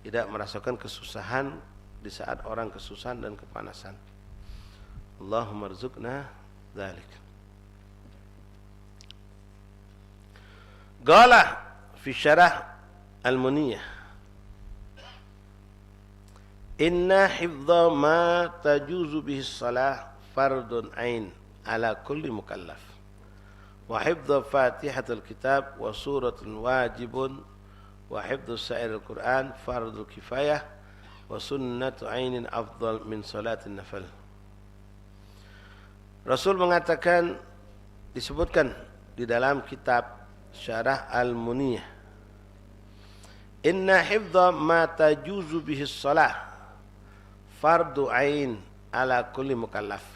tidak merasakan kesusahan di saat orang kesusahan dan kepanasan. Allahumma rzuqna dzalik. Qala fi syarah Al-Muniyah, "Inna hifdha ma tajuzu bihi shalah fardun ain ala kulli mukallaf. Wa hifdha Fatihatul Kitab wa suratin wajibun, wa hifdhu sa'iril Qur'an fardu kifayah, wa sunnatu ainin afdal min salatin nafal." Rasul mengatakan, disebutkan di dalam kitab Syarah Al-Muniyah, "Inna hifdha ma tajuzu bihi shalah fardu ain ala kulli mukallaf."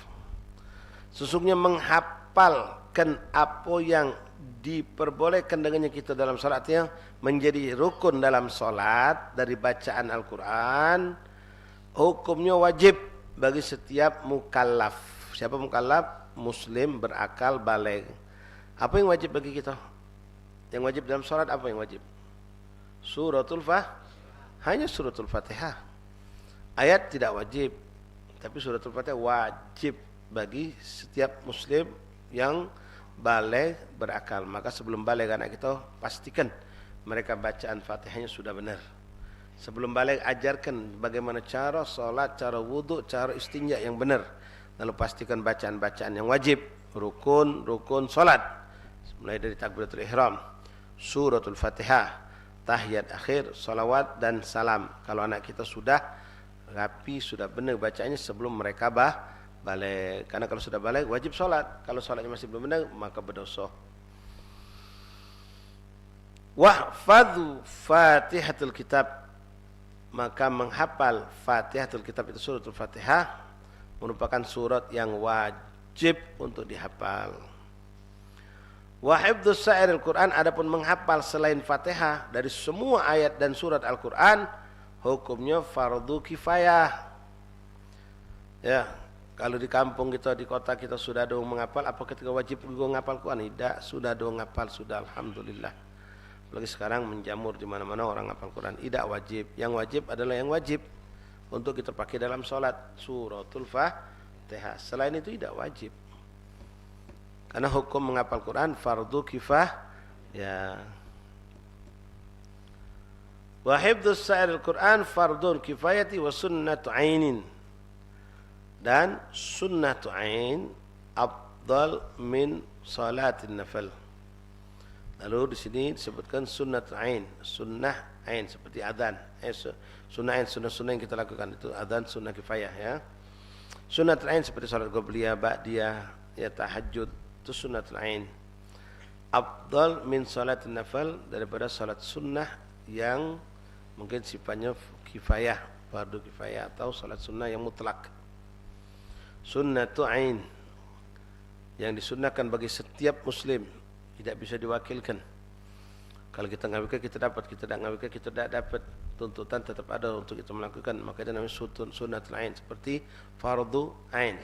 Sesungguhnya menghafalkan apa yang diperbolehkan dengannya kita dalam salat, yang menjadi rukun dalam salat dari bacaan Al-Quran, hukumnya wajib bagi setiap mukallaf. Siapa mukallaf? Muslim, berakal, baligh. Apa yang wajib bagi kita? Yang wajib dalam salat apa yang wajib? Suratul Fah-, hanya suratul Fatihah. Ayat tidak wajib, tapi suratul Fatihah wajib bagi setiap muslim yang baligh, berakal. Maka sebelum baligh anak kita, pastikan mereka bacaan Fatihahnya sudah benar. Sebelum baligh, ajarkan bagaimana cara salat, cara wuduk, cara istinja yang benar. Lalu pastikan bacaan-bacaan yang wajib, rukun-rukun salat. Mulai dari takbiratul ihram, suratul Fatihah, tahiyat akhir, salawat dan salam. Kalau anak kita sudah rapi, sudah benar bacanya sebelum mereka ba-, baligh. Karena kalau sudah baligh, wajib salat. Kalau salatnya masih belum benar, maka berdosa. "Wahfadhu Fatihatul Kitab." Maka menghafal Fatihatul Kitab, itu suratul Fatihah, merupakan surat yang wajib untuk dihafal. "Wa hifdhu sa'iril Qur'an," adapun menghafal selain Fatihah dari semua ayat dan surat Al-Quran, hukumnya fardu kifayah. Ya, kalau di kampung kita, di kota kita sudah ada wong menghafal, apa kita wajib juga ngapal Quran? Tidak, sudah ada wong ngapal, sudah, alhamdulillah. Apalagi sekarang menjamur di mana-mana orang ngapal Quran. Tidak wajib. Yang wajib adalah yang wajib untuk kita pakai dalam salat, suratul Fatihah. Selain itu tidak wajib. Karena hukum menghafal Quran fardu kifah-, ya. "Wa hifdzus sa'iril Qur'an fardun kifayati wa sunnatu ainin." Dan sunnatu ain afdal min salatin nafal. Lalu di sini disebutkan sunnatu ain, sunnah ain seperti adzan. Eh, su-, sunnah ain, sunnah-sunnah yang kita lakukan itu adzan, sunnah kifayah, ya. Sunnatu ain seperti salat qobliyah, ba'diyah, ya, tahajud, itu sunnatu ain. Afdal min salatin nafal, daripada salat sunnah yang mungkin sifatnya kifayah, fardu kifayah, atau salat sunnah yang mutlak. Sunnatu ain, yang disunnahkan bagi setiap muslim, tidak bisa diwakilkan. Kalau kita ngawikkan, kita dapat, kita tidak ngawikkan, kita tidak dapat. Tuntutan tetap ada untuk kita melakukan. Makanya namanya sutun-, sunnatul ain, seperti fardu ain.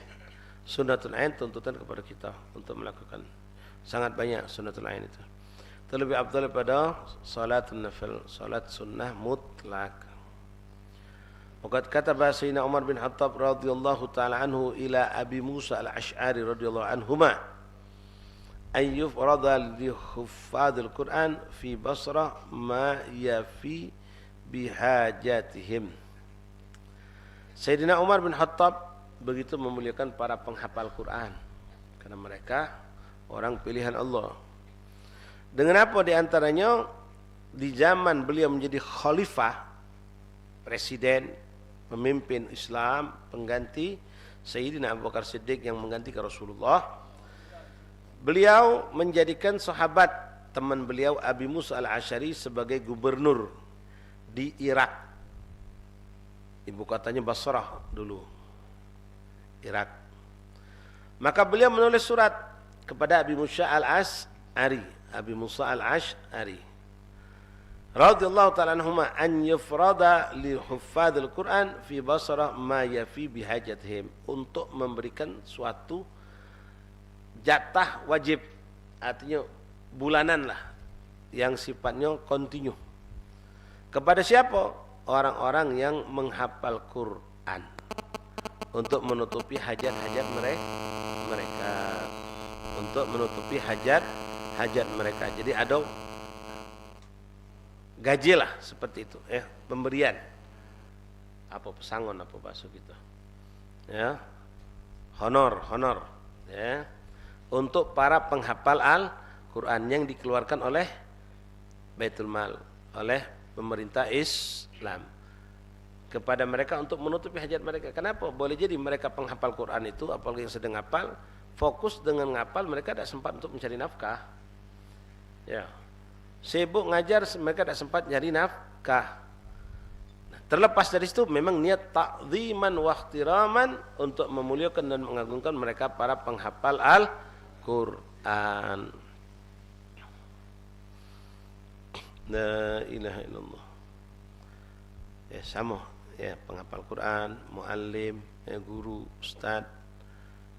Sunnatul ain tuntutan kepada kita untuk melakukan. Sangat banyak sunnatul ain itu. Terlebih afdal daripada salatun nafil, salat sunnah mutlak. Waqad kataba Sayyidina Umar bin Khattab radhiyallahu ta'ala anhu ila Abi Musa al-Asy'ari radhiyallahu anhuma. an yufrada li huffadzil Qur'an fi Basrah ma yafi bihajatihim. Sayyidina Umar bin Khattab begitu memuliakan para penghafal Quran, karena mereka orang pilihan Allah. Dengan apa? Di antaranya, di zaman beliau menjadi khalifah, presiden, pemimpin Islam, pengganti Sayyidina Abu Bakar Siddiq yang menggantikan Rasulullah, beliau menjadikan sahabat teman beliau Abi Musa Al-Asy'ari sebagai gubernur di Irak. Ibu kotanya Basrah dulu, Irak. Maka beliau menulis surat kepada Abi Musa Al-Asy'ari, Abi Musa Al-Asy'ari radhiyallahu ta'ala anhuma an yufrada li huffadzil Qur'an fi Basrah ma yafi bihajatihim, untuk memberikan suatu jatah wajib, artinya bulanan lah, yang sifatnya kontinu. Kepada siapa? Orang-orang yang menghafal Quran, untuk menutupi hajat-hajat mere-, mereka, untuk menutupi hajat-hajat mereka. Jadi ada gaji lah seperti itu, ya, pemberian. Apa pesangon, apa bahasa kita? Ya. Honor, honor, ya. Untuk para penghafal Al-Quran yang dikeluarkan oleh Baitul Mal, oleh pemerintah Islam, kepada mereka untuk menutupi hajat mereka. Kenapa? Boleh jadi mereka penghafal Quran itu, apalagi yang sedang hafal, fokus dengan ngapal, mereka tidak sempat untuk mencari nafkah. Ya. Sibuk ngajar, mereka tidak sempat nyari nafkah. Nah, terlepas dari situ, memang niat ta'ziman wa ihtiraman, untuk memuliakan dan mengagungkan mereka para penghafal Al-Quran. La ilaha illallah. Ya, sama. Ya, penghafal Quran, muallim, ya, guru, ustaz.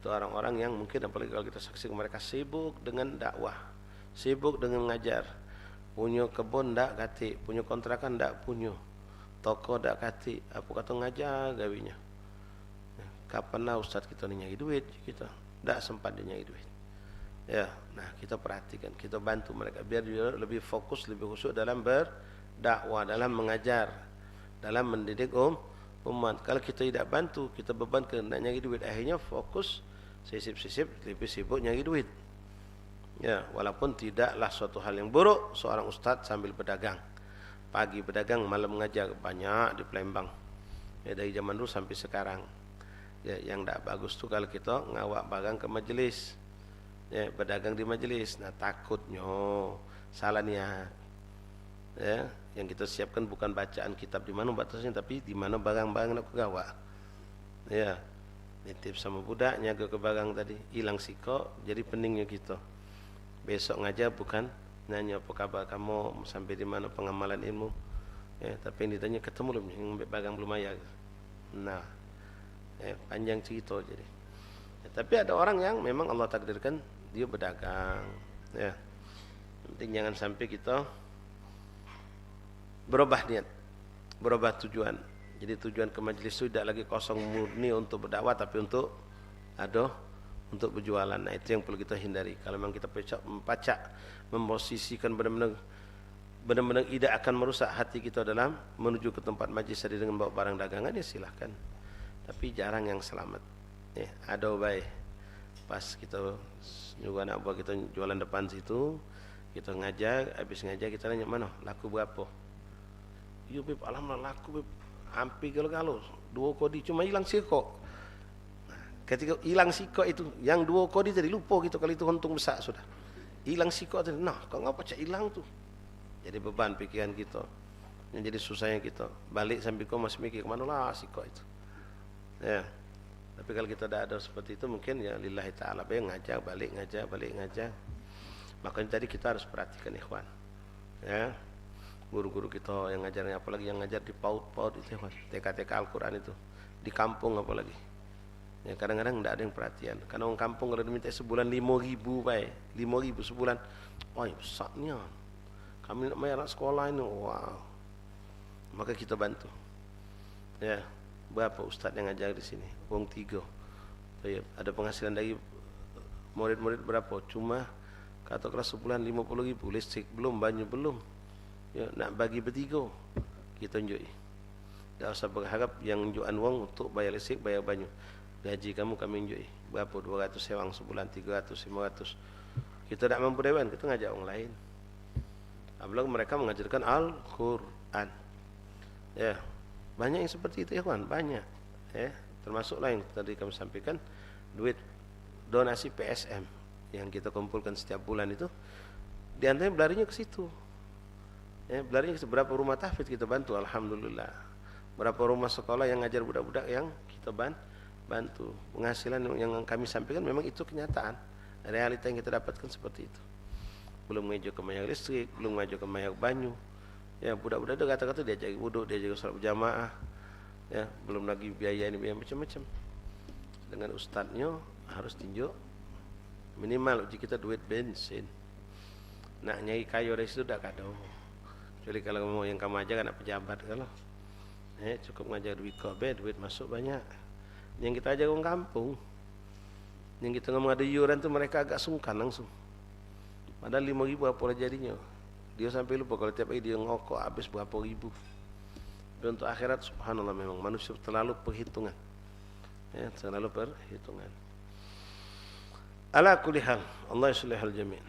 Itu orang-orang yang mungkin, apalagi kalau kita saksikan, mereka sibuk dengan dakwah, sibuk dengan ngajar. Punya kebun ndak katik, punya kontrakan ndak punya, toko ndak katik, apa kata ngajar gawenya. Kapan lah ustaz kita ni nyari duit, kita ndak sempat dia nyari duit. Ya, nah, kita perhatikan, kita bantu mereka biar dia lebih fokus, lebih khusyuk dalam berdakwah, dalam mengajar, dalam mendidik um, umat. Kalau kita tidak bantu, kita bebankan nak nyari duit, akhirnya fokus sisip-sisip, lebih sibuk nyari duit. Ya, walaupun tidaklah suatu hal yang buruk seorang ustaz sambil berdagang. Pagi berdagang, malam ngajar, banyak di Palembang. Ya, dari zaman dulu sampai sekarang. Ya, yang dak bagus tu kalau kita ngawak barang ke majelis. Ya, berdagang di majelis. Nah, takutnyo salah niat. Ya, yang kita siapkan bukan bacaan kitab di mana batasnya, tapi di mana barang-barang nak ku gawak. Ya, nitip sama budak, nyaga ke barang tadi, ilang sikok, jadi peningnyo kita. Besok ngajar bukan nanyo apa kabar kamu, sampai di mana pengamalan ilmu. Ya, tapi yang ditanya, ketemu belum yang ambil barang belum bayar. Nah, ya, panjang cerita jadi. Ya, tapi ada orang yang memang Allah takdirkan dia berdagang. Ya. Yang penting jangan sampai kita berubah niat, berubah tujuan. Jadi tujuan ke majlis tu tidak lagi kosong murni untuk berdakwah, tapi untuk, aduh, untuk berjualan. Nah, itu yang perlu kita hindari. Kalau memang kita pacak, pacak memposisikan benar-benar, benar-benar tidak akan merusak hati kita dalam menuju ke tempat majlis tadi dengan bawa barang dagangan, ya silahkan. Tapi jarang yang selamat. Ya, ada bae. Pas kita nyuruh anak buah kita jualan depan situ, kita ngajar, habis ngajar kita tanya, "Mano? Laku berapa?" "Iyo, Beb, alhamdulillah laku, Beb. Hampir galo-galo. Dua kodi, cuma ilang sikok." Nah, ketika ilang sikok itu, yang dua kodi tadi lupa kita kalau itu untung besar sudah. Ilang sikok tadi, "Nah, kok ngapa cak ilang tu?" Jadi beban pikiran kita. Yang jadi susahnya kita. Balik sambil kau masih mikir, "Kemana lah sikok itu?" Ya. Tapi kalau kita dak ada seperti itu, mungkin ya lillahi ta'ala bae, ngajar balik, ngajar balik, ngajar. Makanya tadi kita harus perhatikan, ikhwan. Ya. Guru-guru kita yang ngajar, apalagi yang ngajar di paut-paut itu, ikhwan. T K T K Al-Quran itu. Di kampung apalagi. Ya, kadang-kadang ndak ada yang perhatian. Karena orang kampung kalau diminta sebulan lima ribu bae, lima ribu sebulan. Wah, besar nian. Kami nak bayar anak sekolah ini, wah. Maka kita bantu. Ya, berapa ustaz yang ngajar di sini? Wong tiga. Tayyib. Ada penghasilan dari murid-murid berapa? Cuma Katok keras sebulan limo puluh ribu, listrik belum, banyu belum. Ya, nak bagi betigo, kita unjuki. Dak usah berharap yang unjukan wong untuk bayar listrik, bayar banyu. Gaji kamu kami unjuki. Berapa? Dua ratus sewang sebulan, tiga ratus, lima ratus. Kita dak mampu dewan, kita ngajak wong lain. Apalagi mereka mengajarkan Al-Quran. Ya, banyak yang seperti itu, ikhwan, banyak. Ya, termasuklah yang tadi kami sampaikan, duit donasi P S M yang kita kumpulkan setiap bulan itu, di antaranya belarinya ke situ. Ya, belarinya ke situ. Berapa rumah tahfidz kita bantu, alhamdulillah. Berapa rumah sekolah yang ngajar budak-budak yang kita ban-, bantu. Penghasilan yang kami sampaikan memang itu kenyataan. Realita yang kita dapatkan seperti itu. Belum ngejo ke mayar listrik, belum ngejo ke mayar banyu. Ya, budak-budak tu kata-kata diajari wuduk, diajari salat berjamaah. Ya, belum lagi biaya ini, biaya macam-macam. Dengan ustadznya harus tinjuk minimal uji kita duit bensin. Nak nyari kayo dari situ dak kado. Kecuali kalau mau yang kamu ajar anak pejabat kalau. Eh, cukup ngajar duit kok be, duit masuk banyak. Yang kita ajar orang kampung, yang kita ngomong ada iuran tu mereka agak sungkan langsung. Padahal lima ribu apa lah jadinya. Dia sampai lupa kalau tiap hari dia ngokok habis berapa ribu. Tapi untuk akhirat, subhanallah, memang manusia terlalu perhitungan. Ya, terlalu perhitungan. Ala kulli hal, Allah yuslihul jami'.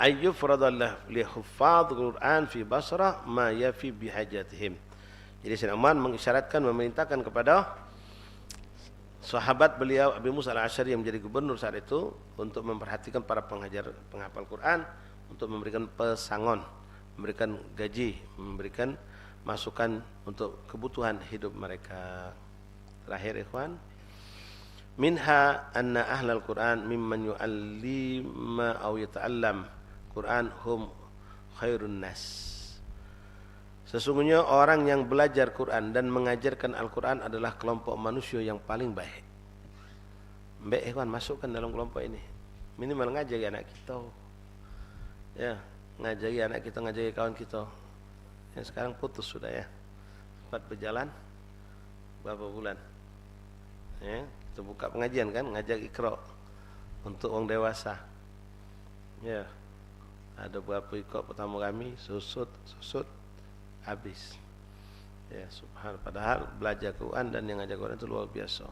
Ayyufrada lah li huffadz Quran fi Basrah ma yafi bihajatihim. Jadi Sayyidina Umar mengisyaratkan, memerintahkan kepada sahabat beliau Abi Musa Al-Asy'ari yang menjadi gubernur saat itu untuk memperhatikan para pengajar, penghafal Quran, untuk memberikan pesangon, memberikan gaji, memberikan masukan untuk kebutuhan hidup mereka. Terakhir, ikhwan, minha anna ahlal Quran mimman yu'allima aw yata'allam Quran hum khairun nas. Sesungguhnya orang yang belajar Quran dan mengajarkan Al-Quran adalah kelompok manusia yang paling baik. Mbek, ikhwan, masukkan dalam kelompok ini. Minimal ngajari anak kita. Ya, ngajari anak kita, ngajari kawan kita. Yang sekarang putus sudah, ya. Sempat berjalan berapa bulan. Ya, kita buka pengajian kan, ngajar Iqra untuk orang dewasa. Ya. Ada berapa ikok pertama kami, susut, susut, habis. Ya, subhan. Padahal belajar Quran dan yang ngajar Quran itu luar biasa.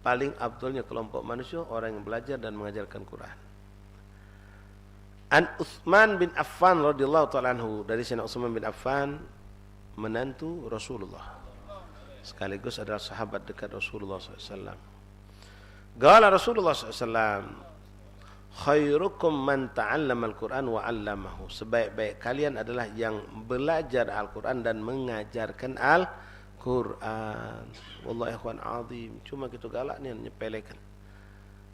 Paling afdolnya kelompok manusia orang yang belajar dan mengajarkan Quran. An Utsman bin Affan radhiyallahu ta'ala anhu, dari Sayyidina Utsman bin Affan, menantu Rasulullah, sekaligus adalah sahabat dekat Rasulullah sallallahu alaihi wasallam. Qala Rasulullah sallallahu alaihi wasallam, "Khairukum man ta'allamal Qur'an wa 'allamahu." Sebaik-baik kalian adalah yang belajar Al-Quran dan mengajarkan Al-Quran. Wallahi, ikhwan, azim. Cuma kita galak nian nyepelekan.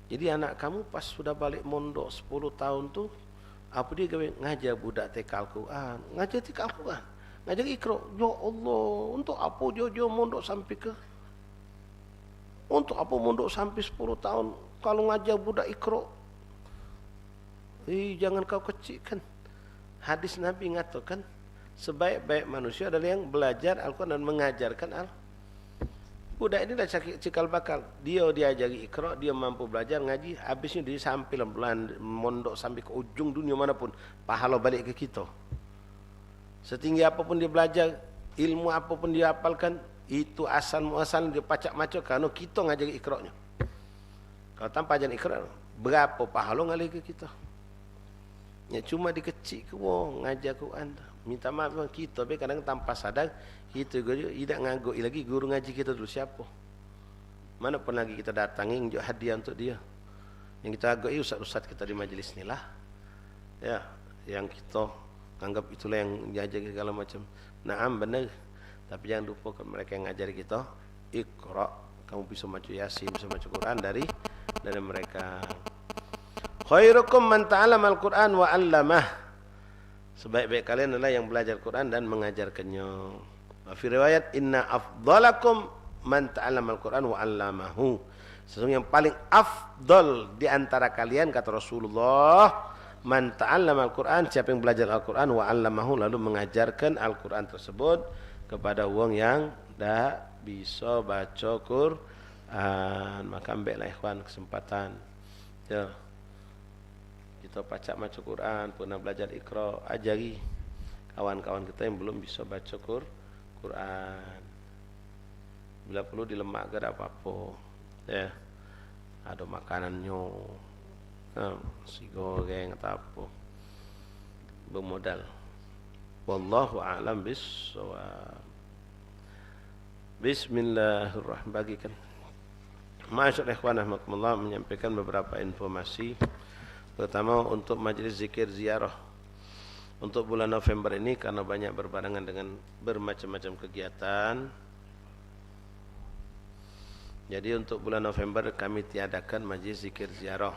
Jadi anak kamu pas sudah balik mondok sepuluh tahun tu, apa dia gawe? Ngajar budak T K Al-Quran. Ngajar T K Al-Quran. Ngajar Iqra. Ya Allah, untuk apa dia, dia mondok sampai ke, untuk apa mondok sampai sepuluh tahun kalau ngajar budak Iqra? Ih, jangan kau kecikkan. Hadis Nabi ngatakan, sebaik-baik manusia adalah yang belajar Al-Quran dan mengajarkan Al-, budak ini dah cakik cikal bakal. Dia diajari Iqra, dia mampu belajar ngaji, habisnya dia sampai bulan mondok sampai ke ujung dunia manapun, pahala balik ke kita. Setinggi apa pun dia belajar, ilmu apa pun dia hafalkan, itu asal muasal dia pacak maco kerana kita ngajari Iqra-nya. Kalau tanpa ajaran Iqra, berapa pahala ngalih ke kita? Ya, cuma dikecik ke wong ngajar Quran tu. Minta maaf, memang kita be kadang tanpa sadar, kita juga idak ngagoi lagi guru ngaji kita dulu siapa. Mana pun lagi kita datangi njuk hadiah untuk dia. Yang kita agoi ustaz-ustaz kita di majlis ni lah. Ya, yang kita anggap itulah yang diajar segala macam. Naam, benar. Tapi jangan lupakan mereka yang ngajari kita, Iqra. Kamu bisa maca Yasin, bisa maca Quran dari, dari mereka. Khairukum man ta'allamal Quran wa 'allamah. Sebaik-baik kalian adalah yang belajar Quran dan mengajarkannya. Wa fi riwayat, "Inna afdalakum man ta'allamal Quran wa 'allamahu." Sesungguhnya yang paling afdal di antara kalian, kata Rasulullah, "Man ta'allamal Quran," siapa yang belajar Al-Quran, "wa 'allamahu," lalu mengajarkan Al-Quran tersebut kepada wong yang dak biso baco Quran. Maka ambeklah ikhwan kesempatan. Yo. Kito pacak maco Quran, pernah belajar Iqra, ajari kawan-kawan kito yang belum biso baco Qur-, Quran. Bila perlu dilemak ke dak apo-apo. Yo. Ado makanannyo. Nah, nasi goreng atau apo. Bemodal. Wallahu a'lam bissawab. Bismillahirrahmanirrahim. Bagikan. Ma'asyiral ikhwan rahimakumullah, menyampaikan beberapa informasi. Pertama, untuk majlis zikir ziarah. Untuk bulan November ini, karena banyak berbarengan dengan bermacam-macam kegiatan, jadi untuk bulan November kami tiadakan majlis zikir ziarah.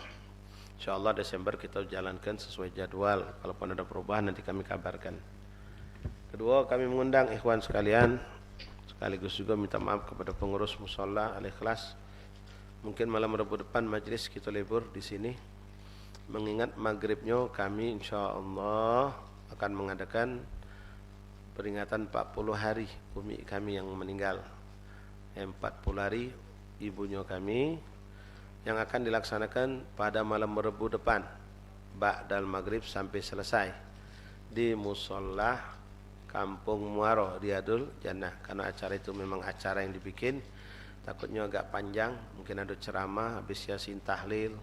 Insyaallah Desember kita jalankan sesuai jadwal. Kalaupun ada perubahan, nanti kami kabarkan. Kedua, kami mengundang ikhwan sekalian, sekaligus juga minta maaf kepada pengurus musala Al-Ikhlas. Mungkin malam Rabu depan majlis kita libur di sini. Mengingat maghribnyo, kami insyaallah akan mengadakan peringatan empat puluh hari umi kami yang meninggal. Empat puluh hari ibunyo kami, yang akan dilaksanakan pada malam Rebu depan, ba'dal maghrib sampai selesai, di Musholla Kampung Muaro, Riyadul Jannah. Karena acara itu memang acara yang dibikin, takutnyo agak panjang, mungkin ada ceramah, habis Yasin tahlil.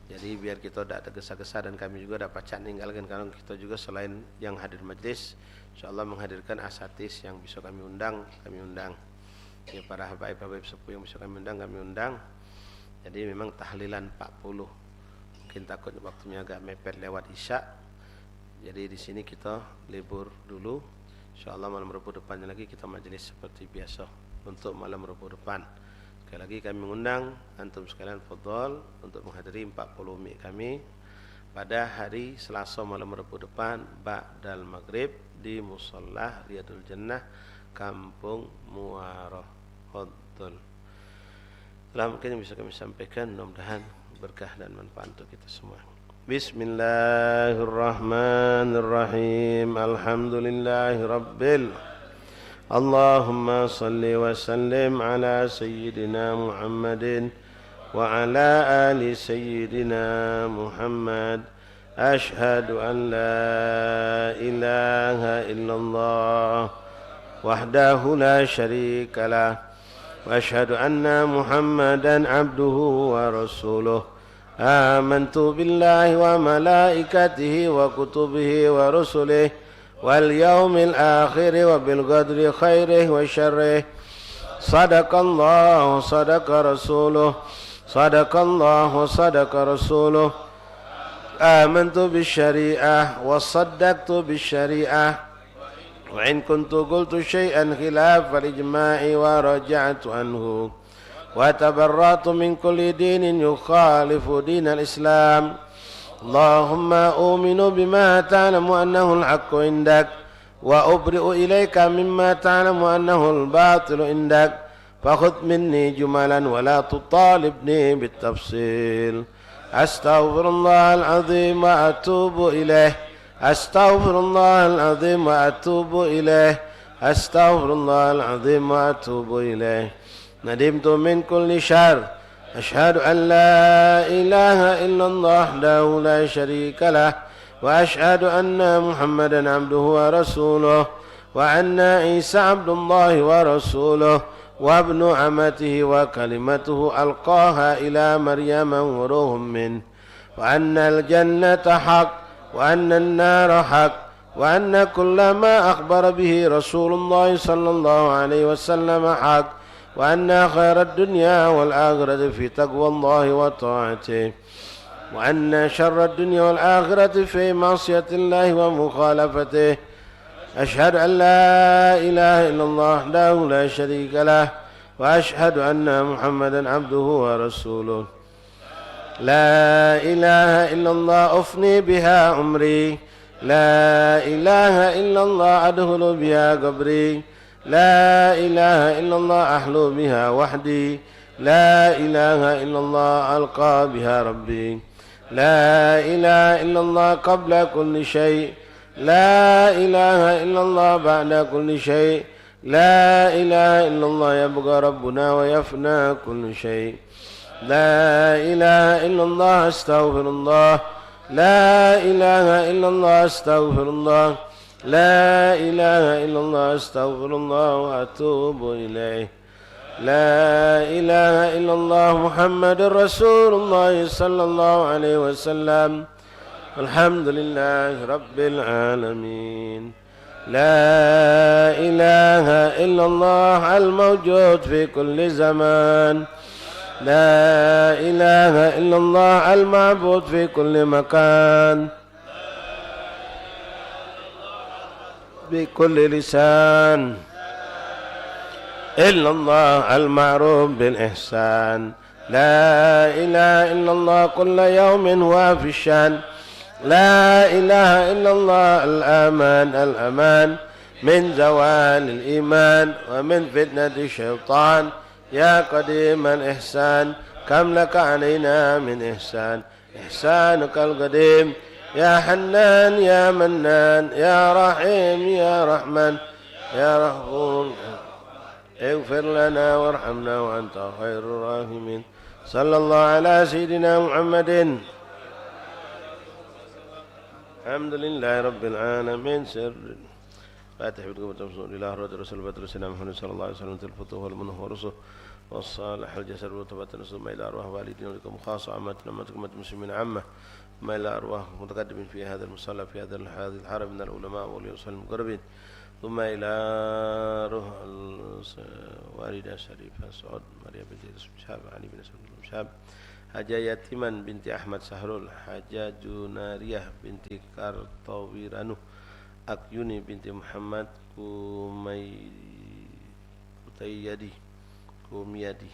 Jadi biar kita dak tergesa-gesa dan kami juga dak pacak ninggalkan, karena kita juga selain yang hadir majlis, insyaallah menghadirkan asatis yang bisa kami undang, kami undang. Ya, para habaib-habaib sepuh yang bisa kami undang, kami undang. Jadi memang tahlilan empat puluh. Mungkin takut waktunya agak mepet lewat Isya. Jadi di sini kita libur dulu. Insyaallah malam Rebu depannya lagi kita majlis seperti biasa untuk malam Rebu depan. Sekali lagi kami mengundang antum sekalian fadhal untuk menghadiri empat puluh umi kami pada hari Selasa malam Rebu depan ba'dal maghrib di Musholla Riyadul Jannah, Kampung Muaro. Fadhal. Itulah mungkin yang bisa kami sampaikan, mudah-mudahan berkah dan manfaat untuk kita semua. Bismillahirrahmanirrahim. Alhamdulillahirabbil. Allahumma salli wa sallim ala sayyidina Muhammadin wa ala ali sayyidina Muhammad. Asyhadu an la ilaha illallah wahdahu la syarikalah, wa asyhadu anna Muhammadan abduhu wa rasuluh. Amantu billahi wa malaikatihi wa kutubihi wa rusulihi wal yaumil akhiri wa bil qadri khairihi wa syarrihi. Sadaqallahu, sadaqa rasuluh. Sadaqallahu, sadaqa rasuluh. Amantu bisyariah wa saddaqtu bisyariah. Wa in kuntu qultu syai'an khilafal ijma'i wa raja'tu anhu. Wa tabarra'tu min kulli dinin yukhalifu dinal Islam. Allahumma uminu bima ta'lamu annahu al-haqqu indak, wa ubri'u ilaika mimma ta'lamu annahu al-batilu indak. Fakhudh minni jumalan wa la tutalibni bit tafsil. Astaghfirullahal azim wa atubu ilaih. Astaghfirullahal azim wa atubu ilaih. Astaghfirullahal azim wa atubu ilaih. Nadimtu min kulli syarr. Asyhadu an la ilaha illallah wahdahu la syarikalah, wa asyhadu anna Muhammadan abduhu wa rasuluh, wa anna Isa abdullahi wa rasuluh, wa ibnu amatihi wa kalimatuhu alqaha ila Maryama wa ruhum min. وأن الجنة حق، وأن النار حق، وأن كل ما أخبر به رسول الله صلى الله عليه وسلم حق، وأن خير الدنيا والآخرة في تقوى الله وطاعته، وأن شر الدنيا والآخرة في معصية الله ومخالفته. أشهد أن لا إله إلا الله وحده لا شريك له، وأشهد أن محمدا عبده ورسوله. لا إله إلا الله أفني بها عمري. لا إله إلا الله أدخل بها قبري. لا إله إلا الله أحلو بها وحدي. لا إله إلا الله ألقى بها ربي. لا إله إلا الله قبل كل شيء. لا إله إلا الله بعد كل شيء. لا إله إلا الله يبقى ربنا ويفنى كل شيء. لا إله إلا الله أستغفر الله. لا إله إلا الله أستغفر الله. لا إله إلا الله أستغفر الله وأتوب إليه. لا إله إلا الله محمد رسول الله صلى الله عليه وسلم. الحمد لله رب العالمين. لا إله إلا الله الموجود في كل زمان. لا إله إلا الله المعبود في كل مكان. بكل لسان إلا الله المعروف بالإحسان. لا إله إلا الله كل يوم هو في الشان. لا إله إلا الله الأمان الأمان من زوال الإيمان ومن فتنة الشيطان. يا قديم الإحسان كم لك علينا من إحسان. إحسانك القديم. يا حنان يا منان يا رحيم يا رحمن يا رحوم. اغفر لنا وارحمنا وأنت خير الراحمين. صلى الله على سيدنا محمد. الحمد لله رب العالمين. سر. فاتح بالقبة والمسلمين إلى حضرة رسول الله سيدنا محمد صلى الله عليه وسلم. الفتوح والمنح والرسل وصالح الجسد وتبت النسل إلى أرواح والدينا ولكم خاصة عامة أمتكم المسلمين عامة. ثم إلى أرواح المتقدمين في هذا المصلى في هذا هذه الحرم من العلماء والأولياء والصالحين المقربين. ثم إلى روح الوالدة الشريفة سعود مريم بنت يوسف بن شهاب علي بن سعود بن شهاب حاجة يتيمان بنت أحمد سهرول حاجة جنارية بنت كرتويرانو أكيوني بنت محمد كومي كوتيادي كوميادي.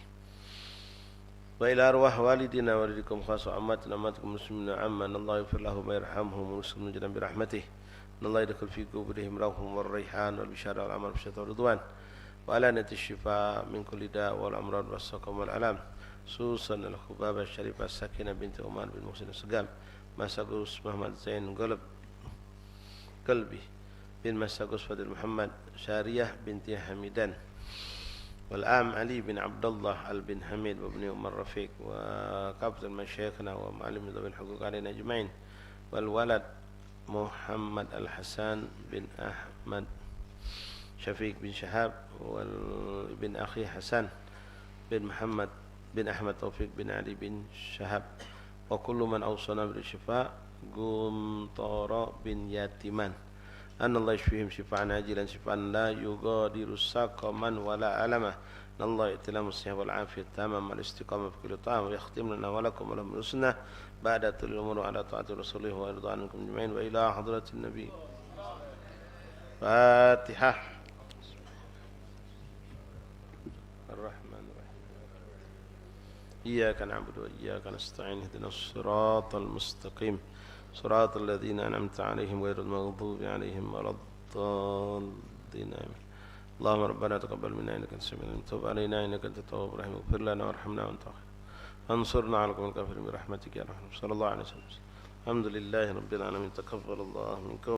وإلى أرواح والدينا ووالديكم خاصة وعامة أمتكم المسلمين عامة. أن الله يغفر لهم ويرحمهم ويسكنهم جنات برحمته. أن الله يدخل في قبورهم روح والريحان والبشارة والأمان والبشارة والرضوان وعلانية الشفاء من كل داء والأمراض والسقم والآلام. خصوصا الخبابة الشريفة السكينة بنت عمر بن محسن السقام، مساقوس محمد زين قلب قلبي بن مساقوس فضل محمد شارية بنت حميدان والعام علي بن عبد الله آل بن حميد وابن عمر رفيق وكافة مشايخنا ومعلم ذوي الحقوق علينا أجمعين والولد محمد الحسن بن أحمد شفيق بن شهاب وابن أخي حسن بن محمد بن أحمد توفيق بن علي بن شهاب وكل من أوصانا بالشفاء قنطرة بن يتيمان. أن الله يشفيهم شفاء عاجلا شفاء لا يغادر سقما ولا ألما. أن الله يؤتي لهم الصحة والعافية التامة مع الاستقامة في كل طاعة ويختم لنا ولكم ولهم الحسنى بعد طول العمر على طاعة رسوله ويرضى عنكم أجمعين وإلى حضرة النبي. فاتحة. الرحمن الرحيم. إياك نعبد وإياك نستعين. اهدنا الصراط المستقيم. صراط الذين أنعمت عليهم غير المغضوب عليهم ولا الضالين. آمين. اللهم ربنا تقبل منا إنك أنت السميع العليم. تب علينا إنك أنت التواب الرحيم. اغفر لنا وارحمنا وأنت خير. فانصرنا على القوم الكافرين برحمتك يا أرحم. صلى الله عليه وسلم. الحمد لله رب العالمين. تقبل الله منكم.